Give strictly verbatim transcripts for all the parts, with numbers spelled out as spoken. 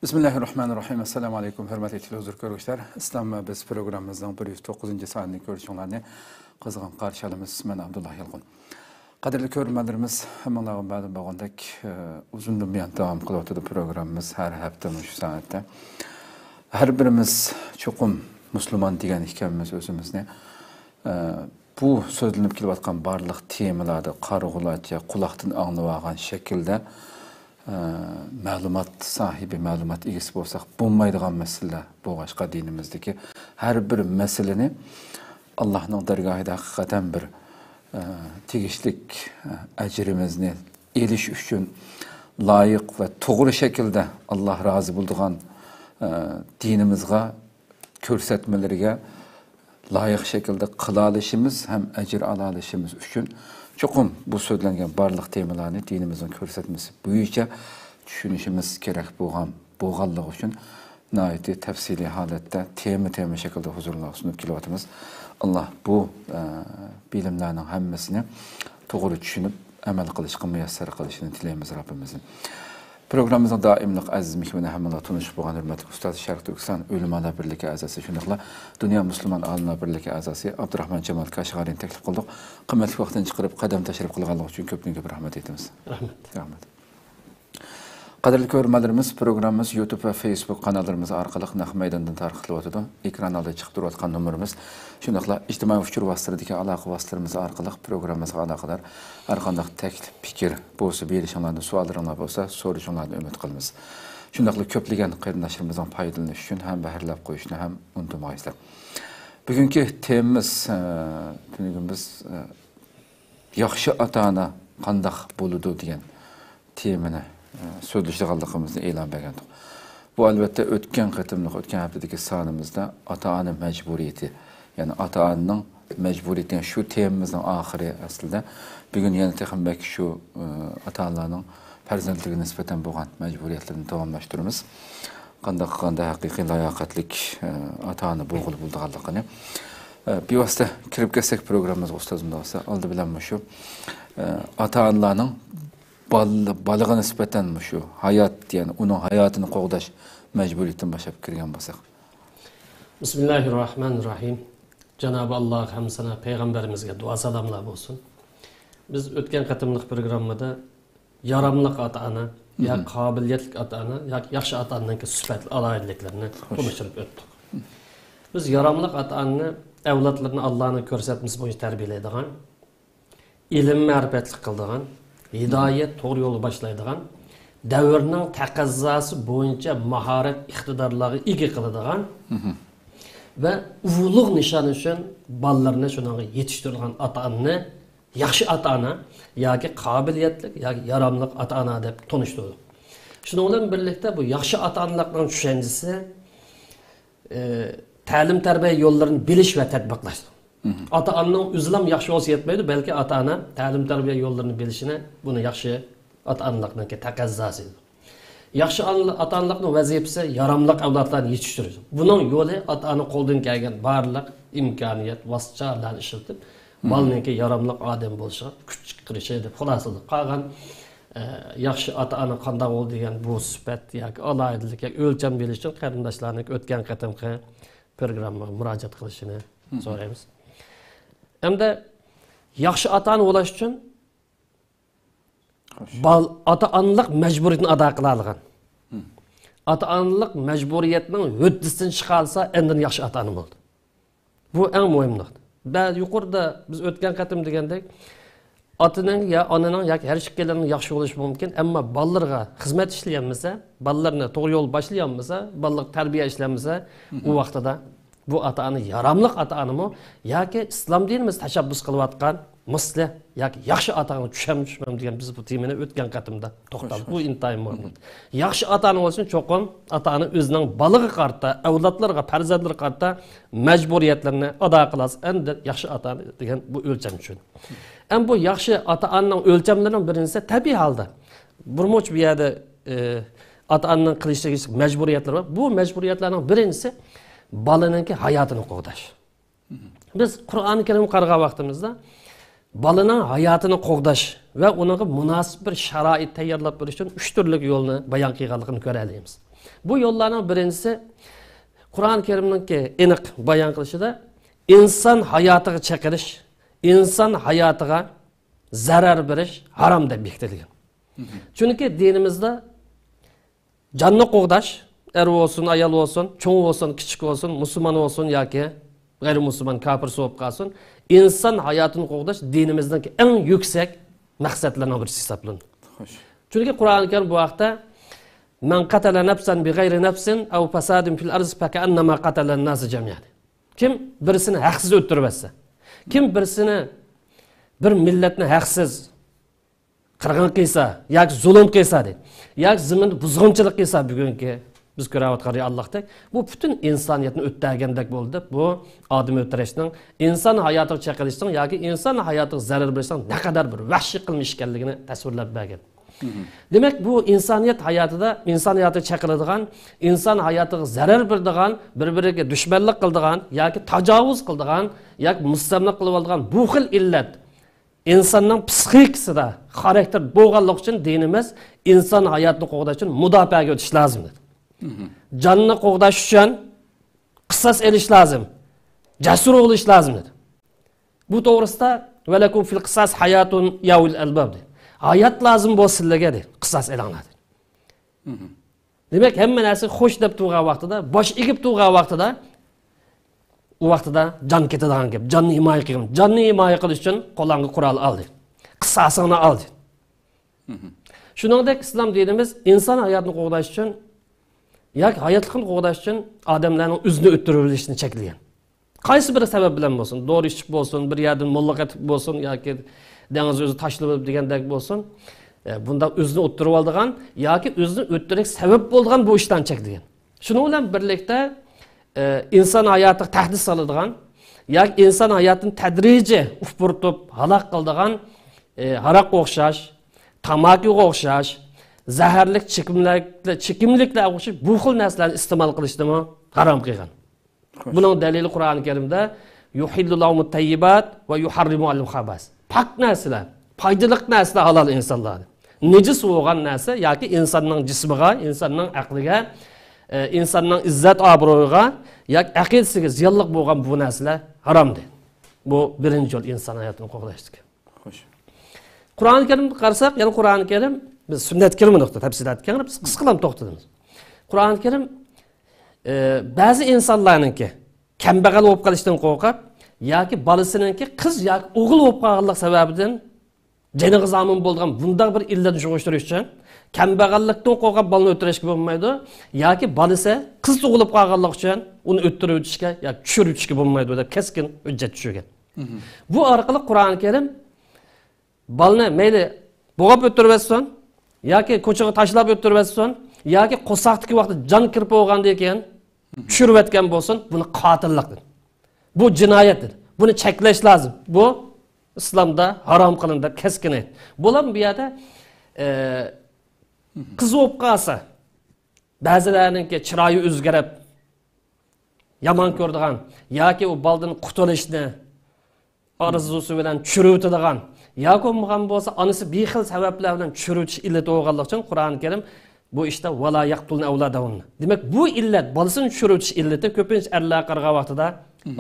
بىسمىللاھىررەھمانىررەھىم. ئەسسالامۇ ئەلەيكۇم، ھۆرمەتلىك تېلېۋىزور كۆرگۈچىلەر. ئىسلام ۋە بىز پروگراممىمىزنىڭ بىر يۈز توققۇزىنچى سانىنى كۆرۈشۈڭلارنى قىزغىن قارشى ئالىمىز. مەن ئابدۇللا يالقۇن. قەدىرلىك كۆرۈرمەنلىرىمىز، ھەممىڭلارغا مەلۇم بولغاندەك، ئە، ئۇزۇندىن بۇيان داۋام قىلىۋاتىدۇ پروگراممىمىز، ھەر ھەپتە مۇشۇ سائەتتە. ھەر بىرىمىز چوقۇم مۇسۇلمان دېگەن ئىكەنمىز ئۆزىمىزنى. ئە، بۇ سۆزلىنىپ كېلىۋاتقان بارلىق تېمىلاردا قارىغۇلارچە قۇلاقتىن ئاڭلىۋالغان شەكىلدە، ئە، مەلۇمات ساھىبى، مەلۇمات ئىگىسى بولساق بولمايدىغان مەسىلىلەر بولغاچقا، دىنىمىزدىكى ھەر بىر مەسىلىنى ئاللاھنىڭ دەرگاھىدا ھەقىقەتەن بىر، ئە، تېگىشلىك، ئە، ئەجرىمىزنى ئېلىش ئۈچۈن لايىق ۋە توغرا شەكىلدە ئاللاھ رازى بولىدىغان، ئە، دىنىمىزغا، كۆرسەتمىلىرىگە لايىق شەكىلدە قىلالىشىمىز ھەم ئەجىر ئالالىشىمىز ئۈچۈن، چوقۇم بۇ سۆزلەنگەن بارلىق تېمىلارنى دىنىمىزنىڭ كۆرسەتمىسى بويىچە چۈشىنىشىمىز كېرەك بولغان، بولغانلىقى ئۈچۈن ناھايىتى تەپسىلىي ھالەتتە تېما-تېما شەكلىدە ھۇزۇرلارغا سۇنۇپ كېلىۋاتىمىز. ئاللاھ بۇ، ئە، بىلىملەرنىڭ ھەممىسىنى توغرا چۈشىنىپ، ئەمەل قىلىشقا مۇيەسسەر قىلىشىنى تىلەيمىز رەببىمىزدىن. پروگراممىمىزنىڭ دائىملىق ئەزىز مېھمىنى، ھەممىلا تونۇشۇپ بولغان ھۆرمەتلىك ئۇستاز، شەرقىي تۈركىستان ئۆلىمالار بىرلىكى ئەزاسى، شۇنداقلا دۇنيا مۇسۇلمان ئالىملار بىرلىكى ئەزاسى ئابدۇراخمان جامال كاشغەرىنى تەكلىپ قىلدۇق. قىممەتلىك ۋاقتىنى چىقىرىپ، قەدەم تەشرىپ قىلغانلىقى ئۈچۈن كۆپتىن كۆپ رەھمەت ئېيتىمىز. رەھمەت. رەھمەت. قەدىرلىك كۆرۈرمەنلىرىمىز، پروگراممىمىز يۇتۇب ۋە فېيسبۇك قاناللىرىمىز ئارقىلىق نەق مەيداندىن تارقىتىلىۋاتىدۇ. ئېكران ئالدىدا چىقىپ تۇرۇۋاتقان نومۇرىمىز، شۇنداقلا ئىجتىمائىي ئۇچۇر ۋاسىتىلىرىدىكى ئالاقە ۋاسىتىلىرىمىز ئارقىلىق پروگراممىمىزغا ئالاقىدار ھەر قانداق تەكلىپ، پىكىر بولسا بېرىشىڭلارنى، سوئاللىرىڭلار بولسا سورىشىڭلارنى ئۈمىد قىلىمىز. شۇنداقلا كۆپلىگەن قېرىنداشلىرىمىزنىڭ پايدىلىنىشى ئۈچۈن ھەم بەھرىلەپ قويۇشنى ھەم ئۇنتۇمىغايسىلەر. بۈگۈنكى تېمىمىز، ئە، تۈنۈگۈن بىز، ئە، ياخشى ئاتا-ئانا قانداق بولىدۇ دېگەن تېمىنى، ئە، سۆزلىشىدىغانلىقىمىزنى ئېلان بەرگەنتۇق. بۇ، ئەلۋەتتە، ئۆتكەن قېتىملىق، ئۆتكەن ھەپتىدىكى سانىمىزدا ئاتا-ئانا مەجبۇرىيىتى، يەنى ئاتا-ئانىنىڭ مەجبۇرىيىتى، شۇ تېمىمىزنىڭ ئاخىرى ئەسلىدە. بۈگۈن يەنە تېخىمۇ بەك شۇ، ئە، ئاتا-ئانىلارنىڭ پەرزەنتلىرىگە نىسبەتەن بولغان مەجبۇرىيەتلىرىنى داۋاملاشتۇرىمىز. قانداق قىلغاندا ھەقىقىي لاياقەتلىك، ئە، ئاتا-ئانا بولغىلى بولىدىغانلىقىنى. ئە، بىۋاسىتە كىرىپ كەتسەك پروگراممىمىزغا، ئۇستاز، مۇنداق بولسا، ئالدى بىلەن مۇشۇ، ئە، ئاتا-ئانىلارنىڭ بال-، بالىغا نىسبەتەن مۇشۇ ھايات، يەنى ئۇنىڭ ھاياتىنى قوغداش مەجبۇرىيىتىدىن باشلاپ كىرگەن بولساق. بىسمىللاھىررەھمانىررەھىم. جانابى ئاللاھقا ھەمدۇ سانا، پەيغەمبىرىمىزگە دۇئا سالاملار بولسۇن. بىز ئۆتكەن قېتىملىق پروگراممىدا ياراملىق ئاتا-ئانا، يا مم. قابىلىيەتلىك ئاتا-ئانا، ياكى ياخشى ئاتا-ئانىنىڭكى سۈپەتلىك ئالاھىدىلىكلىرىنى خوش. تونۇشتۇرۇپ ئۆتتۇق. بىز ياراملىق ئاتا-ئانىنى ئەۋلادلىرىنى ئاللانىڭ كۆرسەتمىسى بويىچە تەربىيەلەيدىغان، ئىلىم مەرىپەتلىك قىلىدىغان، ھىدايەت، توغرا يولغا باشلايدىغان، دەۋرنىڭ تەقەززاسى بويىچە ماھارەت، ئىقتىدارلارغا ئىگە قىلىدىغان مم. ۋە ئۇلۇغ نىشان ئۈچۈن بالىلىرىنى شۇنىڭغا يېتىشتۈرىدىغان ئاتا-ئانىنى ياخشى ئاتا-ئانا ياكى قابىلىيەتلىك ياكى ياراملىق ئاتا-ئانا دەپ تونۇشتۇردۇق. شۇنىڭ بىلەن بىرلىكتە، بۇ ياخشى ئاتا-ئانىلىقنىڭ چۈشەنچىسى، ئى، تەلىم-تەربىيە يوللىرىنى بىلىش ۋە تەتبىقلاشتۇر. مم. ئاتا-ئانىنىڭ ئۆزىلا ياخشى بولسا يەتمەيدۇ، بەلكى ئاتا-ئانا تەلىم-تەربىيە يوللىرىنى بىلىشىنى، بۇنى ياخشى ئاتا-ئانىلىقنىڭكى تەقەززاسى. ياخشى ئانا-، ئاتا-ئانىلىقنىڭ ۋەزىپىسى ياراملىق ئەۋلادلارنى يېتىشتۈرۈش. بۇنىڭ يولى ئاتا-ئانا قولىدىن كەلگەن بارلىق ئىمكانىيەت، ۋاسىتە-چارىلەرنى ئىشلىتىپ، مم. بالىنىڭكى ياراملىق ئادەم بولۇشىغا كۈچ چىقىرىشى دەپ خۇلاسىلىدۇق. قالغان، ئە، ياخشى ئاتا-ئانا قانداق بولىدۇ دېگەن بۇ سۈپەت ياكى ئالاھىدىلىك ياكى ئۆلچەم بېرىش ئۈچۈن قېرىنداشلارنىڭ ئۆتكەن قېتىمقى پروگراممىغا مۇراجىئەت قىلىشىنى مم. سورايمىز. ئەمدى ياخشى ئاتا-ئانا بولۇش ئۈچۈن خوش. بال-، ئاتا-ئانىلىق مەجبۇرىيىتىنى ئادا قىلالىغان. مم. ئاتا-ئانىلىق مەجبۇرىيەتنىڭ ھۆددىسىدىن چىقالىسا، ئاندىن ياخشى ئاتا-ئانا بولىدۇ. بۇ ئەڭ مۇھىم نۇقتا. بە-، يۇقىرىدا بىز ئۆتكەن قېتىم دېگەندەك، ئاتىنىڭ يا ئانىنىڭ ياكى ھەر ئىككىلىنىڭ ياخشى بولۇشى مۇمكىن، ئەمما بالىلىرىغا خىزمەت ئىشلىيەلمىسە، بالىلىرىنى توغرا يولغا باشلىيالمىسا، بالىلىرىغا تەربىيە ئىشلەنمىسە، ئۇ مم. ۋاقتىدا بۇ ئاتا-ئانا ياراملىق ئاتا-ئانىمۇ ياكى ئىسلام دىنىمىز تەشەببۇس قىلىۋاتقان مۇسلىھ ياكى ياخشى ئاتا-ئانىغا چۈشەمدۇ، چۈشمەمدۇ دېگەن، بىز بۇ تېمىنى ئۆتكەن قېتىمدا توختالدۇق. بۇ ئىنتايىن مۇھىم. ياخشى ئاتا-ئانا بولۇشنى چوقۇم ئاتا-ئانا ئۆزىنىڭ بالىغا قارىتا، ئەۋلادلىرىغا، پەرزەنتلىرىگە قارىتا مەجبۇرىيەتلىرىنى ئادا قىلالىسا، ئەمدى ياخشى ئاتا-ئانا دېگەن بۇ ئۆلچەم چۈشىدۇ. ئەمما بۇ ياخشى ئاتا-ئانىنىڭ ئۆلچەملىرىنىڭ بىرىنچىسى تەبىئىي ھالدا بىرمۇنچە بۇ يەردە، ئە، ئاتا-ئانىنىڭ قىلىشى تېگىشلىك مەجبۇرىيەتلىرى بار. بۇ مەجبۇرىيەتلەرنىڭ بىرىنچىسى بالىنىڭكى ھاياتىنى قوغداش. بىز قۇرئانى كەرىمگە قارىغان ۋاقتىمىزدا بالىنىڭ ھاياتىنى قوغداش ۋە ئۇنىڭغا مۇناسىپ بىر شارائىت تەييارلاپ بېرىش ئۈچۈن ئۈچ تۈرلۈك يولنى بايان قىلغانلىقىنى كۆرەلەيمىز. بۇ يوللارنىڭ بىرىنچىسى، قۇرئان كەرىمنىڭكى ئېنىق بايان قىلىشىدا، ئىنسان ھاياتىغا چېقىلىش، ئىنسان ھاياتىغا زەرەر بېرىش ھارام دەپ بېكىتىلگەن. چۈنكى دىنىمىزدا جاننى قوغداش، ئەر بولسۇن، ئايال بولسۇن، چوڭ بولسۇن، كىچىك بولسۇن، مۇسۇلمان بولسۇن ياكى غەيرىي مۇسۇلمان، كاپىرسى بولۇپ قالسۇن، ئىنسان ھاياتىنى قوغداش دىنىمىزنىڭكى ئەڭ يۈكسەك مەقسەتلىرىنىڭ بىرسى ھېسابلىنىدۇ. خوش. چۈنكى قۇرئان كەرىم بۇ ھەقتە، مەن قەتەلە نەفسەن بىغەيرى نەفسىن ئەۋ فەسادىن فىل ئەرزى فەكەئەننەما قەتەلەن ناسە جەمىئەن. كىم بىرسىنى ھەقسىز ئۆلتۈرۈۋەتسە، كىم بىرسىنى، بىر مىللەتنى ھەقسىز قىرغىن قىلسا ياكى زۇلۇم قىلسا دەيدۇ، ياكى زېمىندا بۇزغۇنچىلىق قىلسا، بۈگۈنكى بىز كۆرۈۋاتقان رېئاللىقتەك، بۇ پۈتۈن ئىنسانىيەتنى ئۆلتۈرگەندەك بولدى دەپ، بۇ ئادەم ئۆلتۈرۈشنىڭ، ئىنسان ھاياتىغا چېقىلىشنىڭ ياكى ئىنسان ھاياتىغا زەرەر بېرىشنىڭ نەقەدەر بىر ۋەھشىي قىلمىش ئىكەنلىكىنى تەسۋىرلەپ بەرگەن. دېمەك، بۇ ئىنسانىيەت ھاياتىدا، ئىنسان ھاياتىغا چېقىلىدىغان، ئىنسان ھاياتىغا زەرەر بېرىدىغان، بىر-بىرىگە دۈشمەنلىك قىلىدىغان ياكى تاجاۋۇز قىلىدىغان ياكى مۇستەملىك قىلىۋالىدىغان بۇ خىل ئىللەت ئىنساننىڭ پسىخىكىسىدا خاراكتېر بولغانلىقى ئۈچۈن دىنىمىز ئىنسان ھاياتىنى قوغداش ئۈچۈن مۇداپىئەگە ئۆتۈش لازىم دېدى. جاننى قوغداش ئۈچۈن قىساس ئېلىش لازىم، جەسۇر بولۇش لازىم دېدى. بۇ توغرىسىدا ۋەلەكۇم فىل قىساس ھاياتۇن يا ئۇلۇل ئەلباب دېدى. ھايات لازىم بولسا سىلەرگە دېدى، قىساس ئېلىڭلار دېدى. دېمەك، ھەممە نەرسە خوش دەپ تۇرغان ۋاقتىدا، باش ئېگىپ تۇرغان ۋاقتىدا، ئۇ ۋاقتىدا جان كېتىدىغان گەپ. جاننى ھىمايە قىلغىن. جاننى ھىمايە قىلىش ئۈچۈن قولۇڭغا قورال ئال دېدى. قىساسىڭنى ئال دېدى. شۇنىڭدەك ئىسلام دىنىمىز ئىنسان ھاياتىنى قوغداش ئۈچۈن ياكى ھاياتلىقنى قوغداش ئۈچۈن ئادەملەرنىڭ ئۆزىنى ئۆلتۈرۈۋېلىشىنى چەكلىگەن. قايسى بىر سەۋەب بىلەن بولسۇن، دورا ئىچىپ بولسۇن، بىر يەردىن موللا قېتىپ بولسۇن ياكى دېڭىز ئۆزى تاشلىۋېلىپ دېگەندەك بولسۇن، ئە، بۇنداق ئۆزىنى ئۆلتۈرۈۋالىدىغان ياكى ئۆزىنى ئۆلتۈرۈشكە سەۋەب بولىدىغان بۇ ئىشلارنى چەكلىگەن. شۇنىڭ بىلەن بىرلىكتە، ئە، ئىنسان ھاياتىغا تەھدىت سالىدىغان ياكى ئىنسان ھاياتىنى تەدرىجىي ئۇپرىتىپ ھالاك قىلىدىغان، ئە، ھاراققا ئوخشاش، تاماكىغا ئوخشاش، زەھەرلىك چېكىملىك، چېكىملىكلەرگە ئوخشاش بۇ خىل نەرسىلەرنى ئىستېمال قىلىشنىمۇ ھارام قىلغان. خوش. بۇنىڭ دەلىلى قۇرئان كەرىمدە، يۇھىللۇ لەھۇمۇت تەييىبات ۋە يۇھەررىمۇ ئەلەيھىمۇل خەبائىس. پاك نەرسىلەر، پايدىلىق نەرسىلەر ھالال ئىنسانلارغا. نىجىس بولغان نەرسە ياكى ئىنساننىڭ جىسمىغا، ئىنساننىڭ ئەقلىگە، ئە، ئىنساننىڭ ئىززەت ئابرۇيىغا ياكى ئەقىدىسىگە زىيانلىق بولغان بۇ نەرسىلەر ھارام دېدى. بۇ بىرىنچى يول ئىنسان ھاياتىنى قوغداشتىكى. خوش. قۇرئان كەرىمگە قارىساق، يەنە قۇرئان كەرىم، بىز سۈننەتكە كىرمىدۇق، تەپسىلاتقا كىرىپ، بىز قىسقىلا توختىدىمىز. قۇرئان كەرىم، ئە، بەزى ئىنسانلارنىڭكى كەمبەغەل بولۇپ قېلىشتىن قورقۇپ ياكى بالىسىنىڭكى قىز ياكى ئوغۇل بولۇپ قالغانلىق سەۋەبىدىن جېنىغا زامىن بولىدىغان بۇنداق بىر ئىللەتنى چۈشۈرۈش ئۈچۈن، كەمبەغەللىكتىن قورقۇپ بالىنى ئۆلتۈرۈشكە بولمايدۇ ياكى بالىسى قىز تۇغۇلۇپ قالغانلىقى ئۈچۈن ئۇنى ئۆلتۈرۈۋېتىشكە ياكى چۈشۈرۈۋېتىشكە بولمايدۇ دەپ كەسكىن ھۆججەت چۈشۈرگەن. بۇ ئارقىلىق قۇرئان كەرىم بالىنى مەيلى بوغاپ ئۆلتۈرۈۋەتسۇن ياكى كوچىغا تاشلاپ ئۆلتۈرۈۋەتسۇن ياكى قورساقتىكى ۋاقتىدا جان كىرىپ بولغاندىن كېيىن چۈشۈرۈۋەتكەن بولسۇن، بۇنى قاتىللىق دېدى. بۇ جىنايەت دېدى. بۇنى چەكلەش لازىم. بۇ ئىسلامدا ھارام قىلىندى دەپ كەسكىن ئېيتتى. بۇلار بۇ يەردە، ئە، قىز بولۇپ قالسا، بەزىلەرنىڭكى چىرايى ئۆزگىرىپ، يامان كۆرىدىغان ياكى ئۇ بالىدىن قۇتۇلۇشنى ئارزۇسى بىلەن چۈشۈرۈۋېتىدىغان ياكى بولمىغان بولسا ئانىسى بىر خىل سەۋەبلەر بىلەن چۈشۈرۈۋېتىش ئىللىتى بولغانلىقى ئۈچۈن قۇرئان كەرىم بۇ ئىشتا ۋەلا يەقتۇلنە ئەۋلادەھۇننە. دېمەك، بۇ ئىللەت، بالىسىنى چۈشۈرۈۋېتىش ئىللىتى كۆپىنچە ئەرلەرگە قارىغان ۋاقتىدا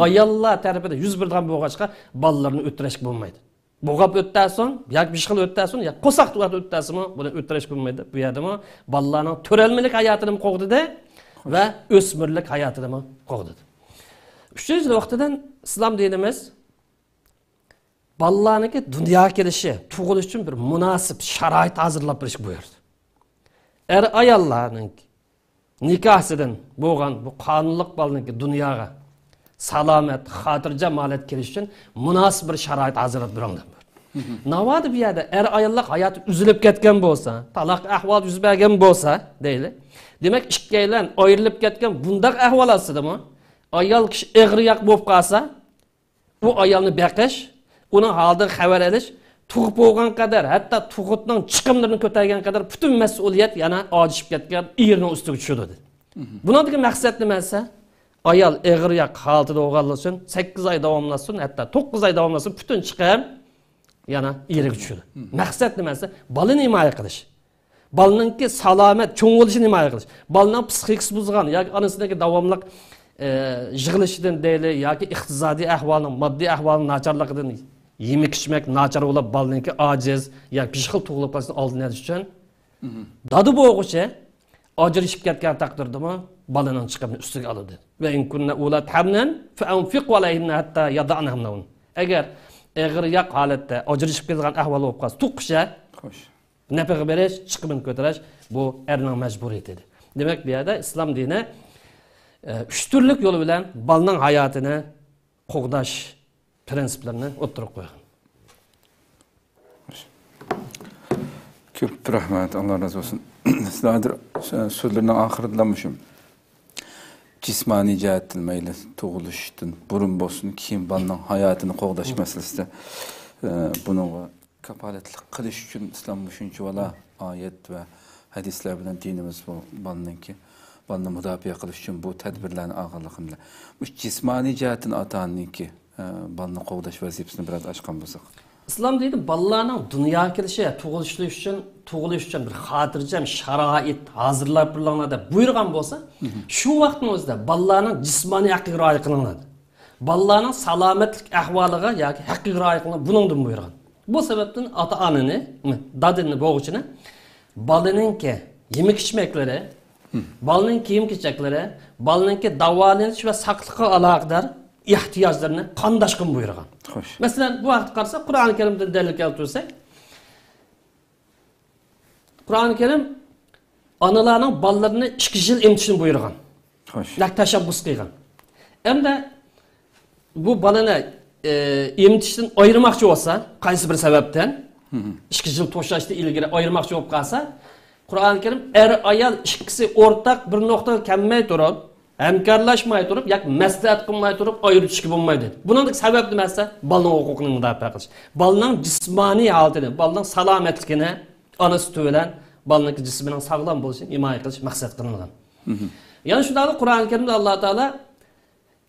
ئاياللار تەرىپىدە يۈز بېرىدىغان بولغاچقا، بالىلىرىنى ئۆلتۈرۈشكە بولمايدۇ. بوغاپ ئۆلتۈرسۇن ياكى بىر خىل ئۆلتۈرسۇن ياكى قورساقتا ئۆلتۈرسىمۇ، بۇنى ئۆلتۈرۈشكە بولمايدۇ. بۇ يەردىمۇ بالىلارنىڭ تۆرەلمىلىك ھاياتىنىمۇ قوغدىدى ۋە ئۆسمۈرلۈك ھاياتىنىمۇ قوغدىدى. ئۈچىنچى نۇقتىدىن، ئىسلام دىنىمىز بالىلارنىڭكى دۇنياغا كېلىشى، تۇغۇلۇشى ئۈچۈن بىر مۇناسىپ شارائىت ھازىرلاپ بېرىشكە بۇيرۇدى. ئەر-ئاياللارنىڭ نىكاھسىدىن بولغان بۇ قانۇنلۇق بالىنىڭكى دۇنياغا سالامەت، خاتىرجەم ھالەتتە كېلىشى ئۈچۈن مۇناسىپ بىر شارائىت ھازىرلاپ بېرىڭ دەپ بۇيرۇدى. ناۋادا بۇ يەردە ئەر-ئاياللىق ھاياتى ئۈزۈلۈپ كەتكەن بولسا، تالاق ئەھۋالى يۈز بەرگەن بولسا دەيلى. دېمەك، ئىككىيلەن ئايرىلىپ كەتكەن بۇنداق ئەھۋال ئاستىدىمۇ ئايال كىشى ئېغىر ياق بولۇپ قالسا، ئۇ ئايالنى بېقىش، ئۇنىڭ ھالىدىن خەۋەر ئېلىش، تۇغۇپ بولغان قەدەر، ھەتتا تۇغۇتنىڭ چىقىملىرىنى كۆتەرگەن قەدەر پۈتۈن مەسئۇلىيەت يەنە ئاجىشىپ كەتكەن ئېرىنىڭ ئۈستىگە چۈشىدۇ، دېدى. بۇنىڭدىكى مەقسەت نېمە دېسە، ئايال ئېغىر ياق ھالىتىدە بولغانلىقى ئۈچۈن، سەككىز ئاي داۋاملاشسۇن، ھەتتا توققۇز ئاي داۋاملاشسۇن، پۈتۈن چىقىم يەنە ئېرىگە چۈشىدۇ. مەقسەت نېمە دېسە، بالىنى ھىمايە قىلىش. بالىنىڭكى سالامەت چوڭ بولۇشىنى ھىمايە قىلىش. بالىنىڭ پسىخىكىسى بۇزۇلغان ياكى ئانىسىنىڭكى داۋاملىق، ئە، يىغلىشىدىن دەيلى ياكى ئىقتىسادىي ئەھۋالىنىڭ، ماددىي ئەھۋالىنىڭ ناچارلىقىدىن يېمەك-ئىچمەك ناچار بولۇپ، بالىنىڭكى ئاجىز ياكى بىر خىل تۇغۇلۇپ قېلىشىنىڭ ئالدىنى ئېلىش ئۈچۈن، دادا بولغۇچى ئاجرىشىپ كەتكەن تەقدىردىمۇ بالىنىڭ چىقىمىنى ئۈستىگە ئالىدۇ. وإن كن أولات حمل فأنفقوا عليهن حتى يضعن حملهن. ئەگەر ئېغىر ياق ھالەتتە ئاجرىشىپ كېتىدىغان ئەھۋال بولۇپ قالسا، تۇغقۇچە خوش. نەپىقە بېرىش، چىقىمىنى كۆتۈرۈش، بۇ ئەرنىڭ مەجبۇرىيىتى ئىدى. دېمەك، بۇ يەردە ئىسلام دىنى، ئە، ئۈچ تۈرلۈك يول بىلەن بالىنىڭ ھاياتىنى قوغداش پىرىنسىپلىرىنى ئوتتۇرىغا قويغان. كۆپ رەھمەت، ئاللا رازى بولسۇن. سىلەر ھازىر سۆزلىرىنىڭ ئاخىرىدا مۇشۇ جىسمانىي جەھەتتىن مەيلى تۇغۇلۇشتىن بۇرۇن بولسۇن، كېيىن بالىنىڭ ھاياتىنى قوغداش مەسىلىسىدە، ئە، بۇنىڭغا كاپالەتلىك قىلىش ئۈچۈن ئىسلام مۇشۇنچىۋالا ئايەت ۋە ھەدىسلەر بىلەن دىنىمىز بۇ بالىنىڭكى، بالىنى مۇداپىئە قىلىش ئۈچۈن بۇ تەدبىرلەرنى ئالغانلىقىنى بىلەن، مۇشۇ جىسمانىي جەھەتتىن ئاتا ئانىنىڭكى، ئە، بالىنى قوغداش ۋەزىپىسىنى بىراز ئاچقان بولساق. ئىسلام دىنى بالىلارنىڭ دۇنياغا كېلىشى، تۇغۇلۇشى ئۈچۈن، تۇغۇلۇشى ئۈچۈن بىر خاتىرجەم شارائىت ھازىرلاپ بېرىڭلار دەپ بۇيرۇغان بولسا، شۇ ۋاقىتنىڭ ئۆزىدە بالىلارنىڭ جىسمانىي ھەققىگە رىئايە قىلىڭلار دەپ، بالىلارنىڭ سالامەتلىك ئەھۋالىغا ياكى ھەققىگە رىئايە قىلىڭلار، بۇنىڭدىن بۇيرۇغان. بۇ سەۋەبتىن ئاتا ئانىنى، دادىنى بولغۇچىنى بالىنىڭكى يېمەك ئىچمەكلىرى، بالىنىڭ كىيىم كېچەكلىرى، بالىنىڭكى داۋالىنىش ۋە ساقلىققا ئالاقىدار ئېھتىياجلىرىنى قانداشقىمۇ بۇيرۇغان. خوش. مەسىلەن، بۇ ھەقتە قارىساق، قۇرئان كەرىمدىن دەلىل كەلتۈرسەك، قۇرئان كەرىم ئانىلارنىڭ بالىلىرىنى ئىككى يىل ئېمىتىشنى بۇيرۇغان. خوش. نەق تەشەببۇس قىلغان. ئەمدى بۇ بالىنى، ئە، ئېمىتىشتىن ئايرىماقچى بولسا، قايسى بىر سەۋەبتىن، ئىككى يىل توشاشتىن ئىلگىرى ئايرىماقچى بولۇپ قالسا، قۇرئان كەرىم ئەر ئايال ئىككىسى ئورتاق بىر نۇقتىغا كەلمەي تۇرۇپ، ھەمكارلاشماي تۇرۇپ ياكى مەسلىھەت قىلماي تۇرۇپ ئايرىۋېتىشكە بولمايدۇ دەيدۇ. بۇنىڭدىكى سەۋەب نېمە دېسە، بالىنىڭ ھوقۇقىنى مۇداپىئە قىلىش، بالىنىڭ جىسمانىي ھالىتىنى، بالىنىڭ سالامەتلىكىنى ئانا سۈتى بىلەن بالىنىڭكى جىسمىنىڭ ساغلام بولۇشىنى ھىمايە قىلىش مەقسەت قىلىنغان. يەنە شۇنداقلا قۇرئان كەرىمدە ئاللا تائالا،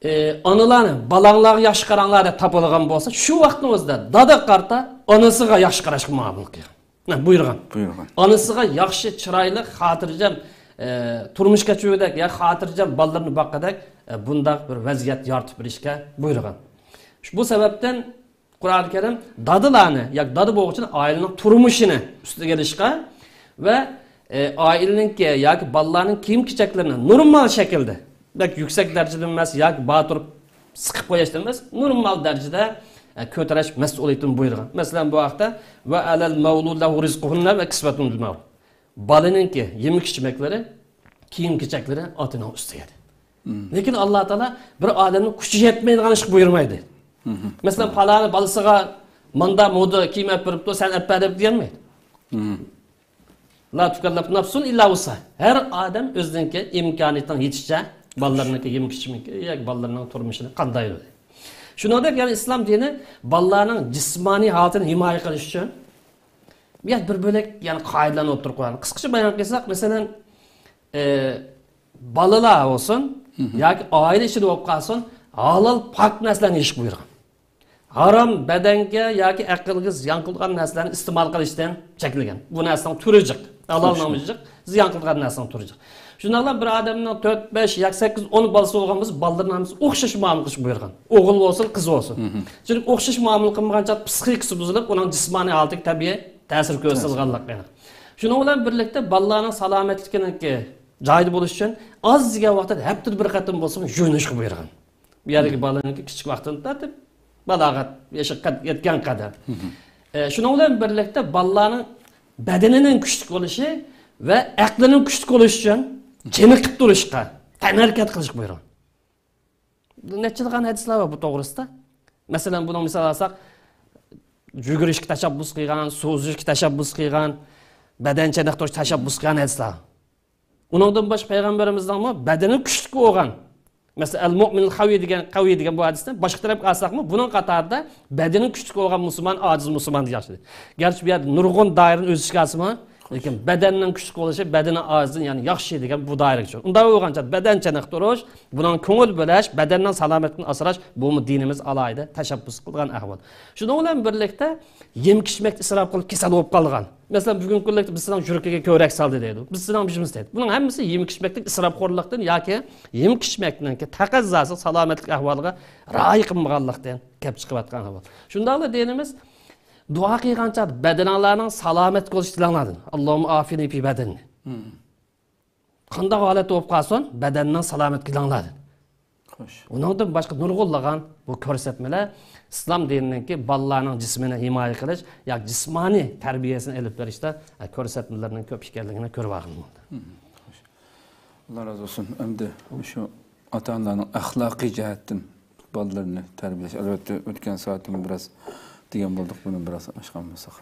ئى، ئانىلارنى بالاڭلارغا ياخشى قاراڭلار دەپ تاپىلىغان بولسا، شۇ ۋاقىتنىڭ ئۆزىدە دادىغا قارىتا ئانىسىغا ياخشى قاراشقا مۇئامىلە قىلغان. نە، بۇيرۇغان. بۇيرۇغان. ئانىسىغا ياخشى، چىرايلىق، خاتىرجەم، ئى، تۇرمۇش كەچۈرگۈدەك يا خاتىرجەم بالىلىرىنى باققۇدەك، ئى، بۇنداق بىر ۋەزىيەت يارىتىپ بېرىشكە بۇيرۇغان. بۇ سەۋەبتىن قۇرئان كەرىم دادىلارنى ياكى دادا بولغۇچىنى ئائىلىنىڭ تۇرمۇشىنى ئۈستىگە ئېلىشقا ۋە، ئى، ئائىلىنىڭكى ياكى بالىلارنىڭ كىيىم كېچەكلىرىنى نورمال شەكىلدە، بەك يۈكسەك دەرىجىدە ئەمەس ياكى بار تۇرۇپ سىقىپ قويۇشتا ئەمەس، نورمال دەرىجىدە، ئە، كۆتۈرۈش مەسئۇلىيىتىنى بۇيرۇغان. مەسىلەن، بۇ ھەقتە، ۋە ئەلەل مەۋلۇدۇ لەھۇ رىزقۇھۇننە ۋە كىسۋەتۇھۇننە بىل مەئرۇف. بالىنىڭكى يېمەك ئىچمەكلىرى، كىيىم كېچەكلىرى ئاتىنىڭ ئۈستىگە. لېكىن ئاللا تائالا بىر ئادەمنىڭ كۈچى يەتمەيدىغان ئىشقا بۇيرۇمايدۇ. مەسىلەن، پالانى بالىسىغا ماندا مودا كىيىم ئەپ بېرىپتۇ، سەن ئەپ بەر دەپ دېيەلمەيدۇ. لا تۇكەللەف نەفسۇن ئىللا ۋۇسئەھا. ھەر ئادەم ئۆزىنىڭكى ئىمكانىيىتىنىڭ يېتىشىچە بالىلىرىنىڭكى يېمەك ئىچمىكى ياكى بالىلىرىنىڭ تۇرمۇشىنى قاندايلىدى. شۇنىڭدەك يەنە ئىسلام دىنى بالىلارنىڭ جىسمانىي ھالىتىنى ھىمايە قىلىش ئۈچۈن بۇ يەردە بىر بۆلەك يەنە قائىدىلەرنى ئوتتۇرىغا قويغان. قىسقىچە بايان قىلساق، مەسىلەن، ئى، بالىلار بولسۇن ياكى ئائىلە ئىچىدە بولۇپ قالسۇن، ھالال پاك نەرسىلەرنى يېيىشكە بۇيرۇغان. ھارام بەدەنگە ياكى ئەقىلگە زىيان قىلىدىغان نەرسىلەرنى ئىستېمال قىلىشتىن چەكلىگەن. بۇ نەرسىنىڭ تۈرى جىق. ھالالنىڭمۇ جىق، زىيان قىلىدىغان نەرسىنىڭ تۈرى جىق. شۇنداقلا بىر ئادەمنىڭ تۆت، بەش ياكى سەككىز، ئون بالىسى بولغان بولسا، بالىلىرىنىڭ ھەممىسى ئوخشاش مۇئامىلە قىلىشقا بۇيرۇغان. ئوغۇل بولسۇن، قىز بولسۇن. چۈنكى ئوخشاش مۇئامىلە قىلمىغان چاغدا پسىخىكىسى بۇزۇلۇپ، ئۇنىڭ جىسمانىي ھالىتىگە تەبىئىي تەسىر كۆرسىتىدىغانلىقى ئېنىق. شۇنىڭ بىلەن بىرلىكتە بالىلارنىڭ سالامەتلىكىنىڭكى جايىدا بولۇش ئۈچۈن ئاز دېگەن ۋاقىتتا ھەپتىدە بىر قېتىم بولسىمۇ يۇيۇنۇشقا بۇيرۇغان. بۇ يەردىكى بالىنىڭكى كىچىك ۋاقتىدىن تارتىپ بالاغەت يېشىغا قەد-، يەتكەن قەدەر. ئە، شۇنىڭ بىلەن بىرلىكتە بالىلارنىڭ بەدىنىنىڭ كۈچلۈك بولۇشى ۋە ئەقلىنىڭ كۈچلۈك بولۇشى ئۈچۈن چېنىقىپ تۇرۇشقا، تەنھەرىكەت قىلىشقا بۇيرۇغان. نەچچىلىغان ھەدىسلەر بار بۇ توغرىسىدا. مەسىلەن، بۇنىڭ مىسال ئالساق، يۈگۈرۈشكە تەشەببۇس قىلغان، سۇ ئۈزۈشكە تەشەببۇس قىلغان، بەدەن چېنىقتۇرۇشقا تەشەببۇس قىلغان ھەدىسلەر بار. ئۇنىڭدىن باشقا پەيغەمبىرىمىزنىڭمۇ بەدىنى كۈچلۈك بولغان، مەسىلەن، ئەل مۇئمىنۇل قەۋىي دېگەن، قەۋىي دېگەن بۇ ھەدىستىن باشقا تەرەپكە ئالساقمۇ، بۇنىڭ قاتارىدا بەدىنى كۈچلۈك بولغان مۇسۇلمان، ئاجىز مۇسۇلمان دېگەن ئىدى. گەرچە بۇ يەردە نۇرغۇن دائىرىنى ئۆز ئىچىگە ئالسىمۇ، لېكىن بەدەننىڭ كۈچلۈك بولۇشى بەدىنى ئاجىزدىن، يەنى ياخشى دېگەن بۇ دائىرىگە چۈشىدۇ. ئۇنداق بولغان چاغدا بەدەن چېنىقتۇرۇش، بۇنىڭ كۆڭۈل بۆلۈش، بەدەننىڭ سالامەتلىكىنى ئاسراش، بۇمۇ دىنىمىز ئالاھىدە تەشەببۇس قىلغان ئەھۋال. شۇنىڭ بىلەن بىرلىكتە يېمەك ئىچمەكتە ئىسراپ قىلىپ كېسەل بولۇپ قالغان. مەسىلەن، بۈگۈنكى كۈنلۈكتە بىز سېنىڭ يۈرىكىگە كۆۋرۈك سالدى دەيدۇ. بىز سېنىڭ بېشىمىز تەگدى. بۇنىڭ ھەممىسى يېمەك ئىچمەكتىكى ئىسراپخورلۇقتىن ياكى يېمەك ئىچمەكنىڭكى تەقەززاسى سالامەتلىك ئەھۋالىغا رىئايە قىلمىغانلىقتىن كەپ چىقىۋاتقان ئەھۋال. شۇنداقلا دىنىمىز دۇئا قىلغان چاغدا بەدىنىڭلارنىڭ سالامەت بولۇشىنى تىلەڭلار دېدى. ئاللاھۇممە ئافىنى فى بەدەننى. قانداق ھالەتتە بولۇپ قالسۇن، بەدەننىڭ سالامەت قىلىڭلار دېدى. خوش. ئۇنىڭدىن باشقا نۇرغۇنلىغان بۇ كۆرسەتمىلەر ئىسلام دىنىنىڭكى بالىلارنىڭ جىسمىنى ھىمايە قىلىش ياكى جىسمانىي تەربىيەسىنى ئېلىپ بېرىشتا، ئە، كۆرسەتمىلەرنىڭ كۆپ ئىكەنلىكىنى كۆرۈۋالغىلى بولىدۇ. خوش. ئاللا رازى بولسۇن. ئەمدى شۇ ئاتا-ئانىلارنىڭ ئەخلاقىي جەھەتتىن بالىلىرىنى تەربىيەلەش، ئەلۋەتتە، ئۆتكەن سائەتتىمۇ بىراز دېگەن بولدۇق، بۇنى بىراز ئاچقان بولساق.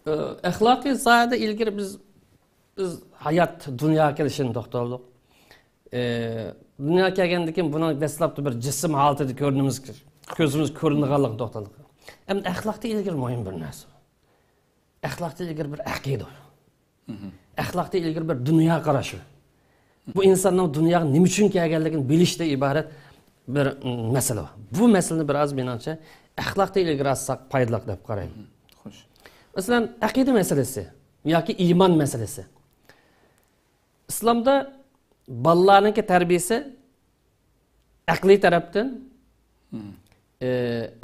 ئە، ئەخلاقىي ساھەدە ئىلگىرى بىز، بىز ھايات دۇنياغا كېلىشىنى توختالدۇق. ئە، دۇنياغا كەلگەندىن كېيىن بۇنىڭ دەسلەپتە بىر جىسىم ھالىتىدە كۆرۈنىمىز، كۆزىمىز كۆرۈنىدىغانلىقىنى توختالدۇق. ئەمدى ئەخلاقتا ئىلگىرى مۇھىم بىر نەرسە. ئەخلاقتا ئىلگىرى بىر ئەقىدە. ئەخلاقتا ئىلگىرى بىر دۇنيا قارىشى. بۇ ئىنساننىڭ دۇنياغا نېمە ئۈچۈن كەلگەنلىكىنى بىلىشتىن ئىبارەت بىر، م، مەسىلە بار. بۇ مەسىلىنى بىر ئاز، مېنىڭچە، ئەخلاقتا ئىلگىرى ئاتساق پايدىلىق دەپ قارايمەن. خوش. مەسىلەن، ئەقىدە مەسىلىسى ياكى ئىمان مەسىلىسى. ئىسلامدا بالىلارنىڭكى تەربىيىسى ئەقلىي تەرەپتىن، ئە،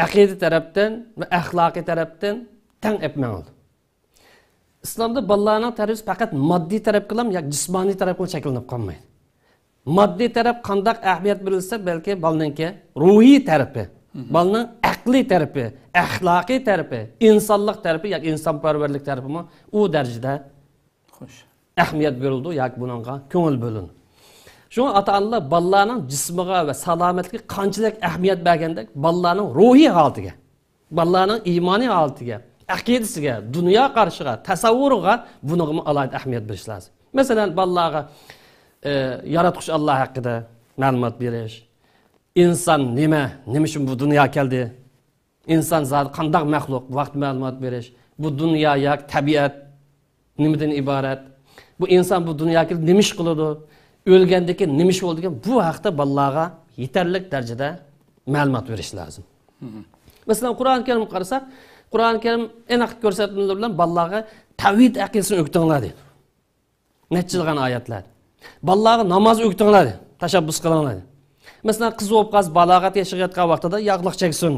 ئەقىدە تەرەپتىن ۋە ئەخلاقىي تەرەپتىن تەڭ ئېلىپ مېڭىلىدۇ. ئىسلامدا بالىلارنىڭ تەربىيىسى پەقەت ماددىي تەرەپكىلا ياكى جىسمانىي تەرەپكىلا چەكلىنىپ قالمايدۇ. ماددىي تەرەپ قانداق ئەھمىيەت بېرىلسە، بەلكى بالىنىڭكى روھىي تەرىپى، بالىنىڭ ئەقلىي تەرىپى، ئەخلاقىي تەرىپى، ئىنسانلىق تەرىپى ياكى ئىنسانپەرۋەرلىك تەرىپىمۇ ئۇ دەرىجىدە خوش. ئەھمىيەت بېرىلىدۇ ياكى بۇنىڭغا كۆڭۈل بۆلۈنىدۇ. شۇڭا ئاتا-ئانىلار بالىلارنىڭ جىسمىغا ۋە سالامەتلىكىگە قانچىلىك ئەھمىيەت بەرگەندەك، بالىلارنىڭ روھىي ھالىتىگە، بالىلارنىڭ ئىمانىي ھالىتىگە، ئەقىدىسىگە، دۇنيا قارىشىغا، تەسەۋۋۇرىغا، بۇنىڭغىمۇ ئالاھىدە ئەھمىيەت بېرىش لازىم. مەسىلەن، بالىلارغا، ئە، ياراتقۇچى ئاللا ھەققىدە مەلۇمات بېرىش، ئىنسان نېمە، نېمە ئۈچۈن بۇ دۇنياغا كەلدى، ئىنسان زادى قانداق مەخلۇق، بۇ ھەقتە مەلۇمات بېرىش، بۇ دۇنيا ياكى تەبىئەت نېمىدىن ئىبارەت، بۇ ئىنسان بۇ دۇنياغا كېلىپ نېمە ئىش قىلىدۇ، ئۆلگەندىن كېيىن نېمە ئىش بولىدىكەن، بۇ ھەقتە بالىلارغا يېتەرلىك دەرىجىدە مەلۇمات بېرىش لازىم. مەسىلەن، قۇرئان كەرىمگە قارىساق، قۇرئان كەرىم ئېنىق كۆرسەتمىلەر بىلەن بالىلارغا تەۋھىد ئەقىدىسىنى ئۆگىتىڭلار دەيدۇ. نەچچە يىلغان ئايەتلەر. بالىلارغا ناماز ئۆگىتىڭلار، تەشەببۇس قىلىڭلار. مەسىلەن، قىز بولۇپ قالسا، بالاغەت يېشىغا يەتكەن ۋاقتىدا ياغلىق چەكسۇن.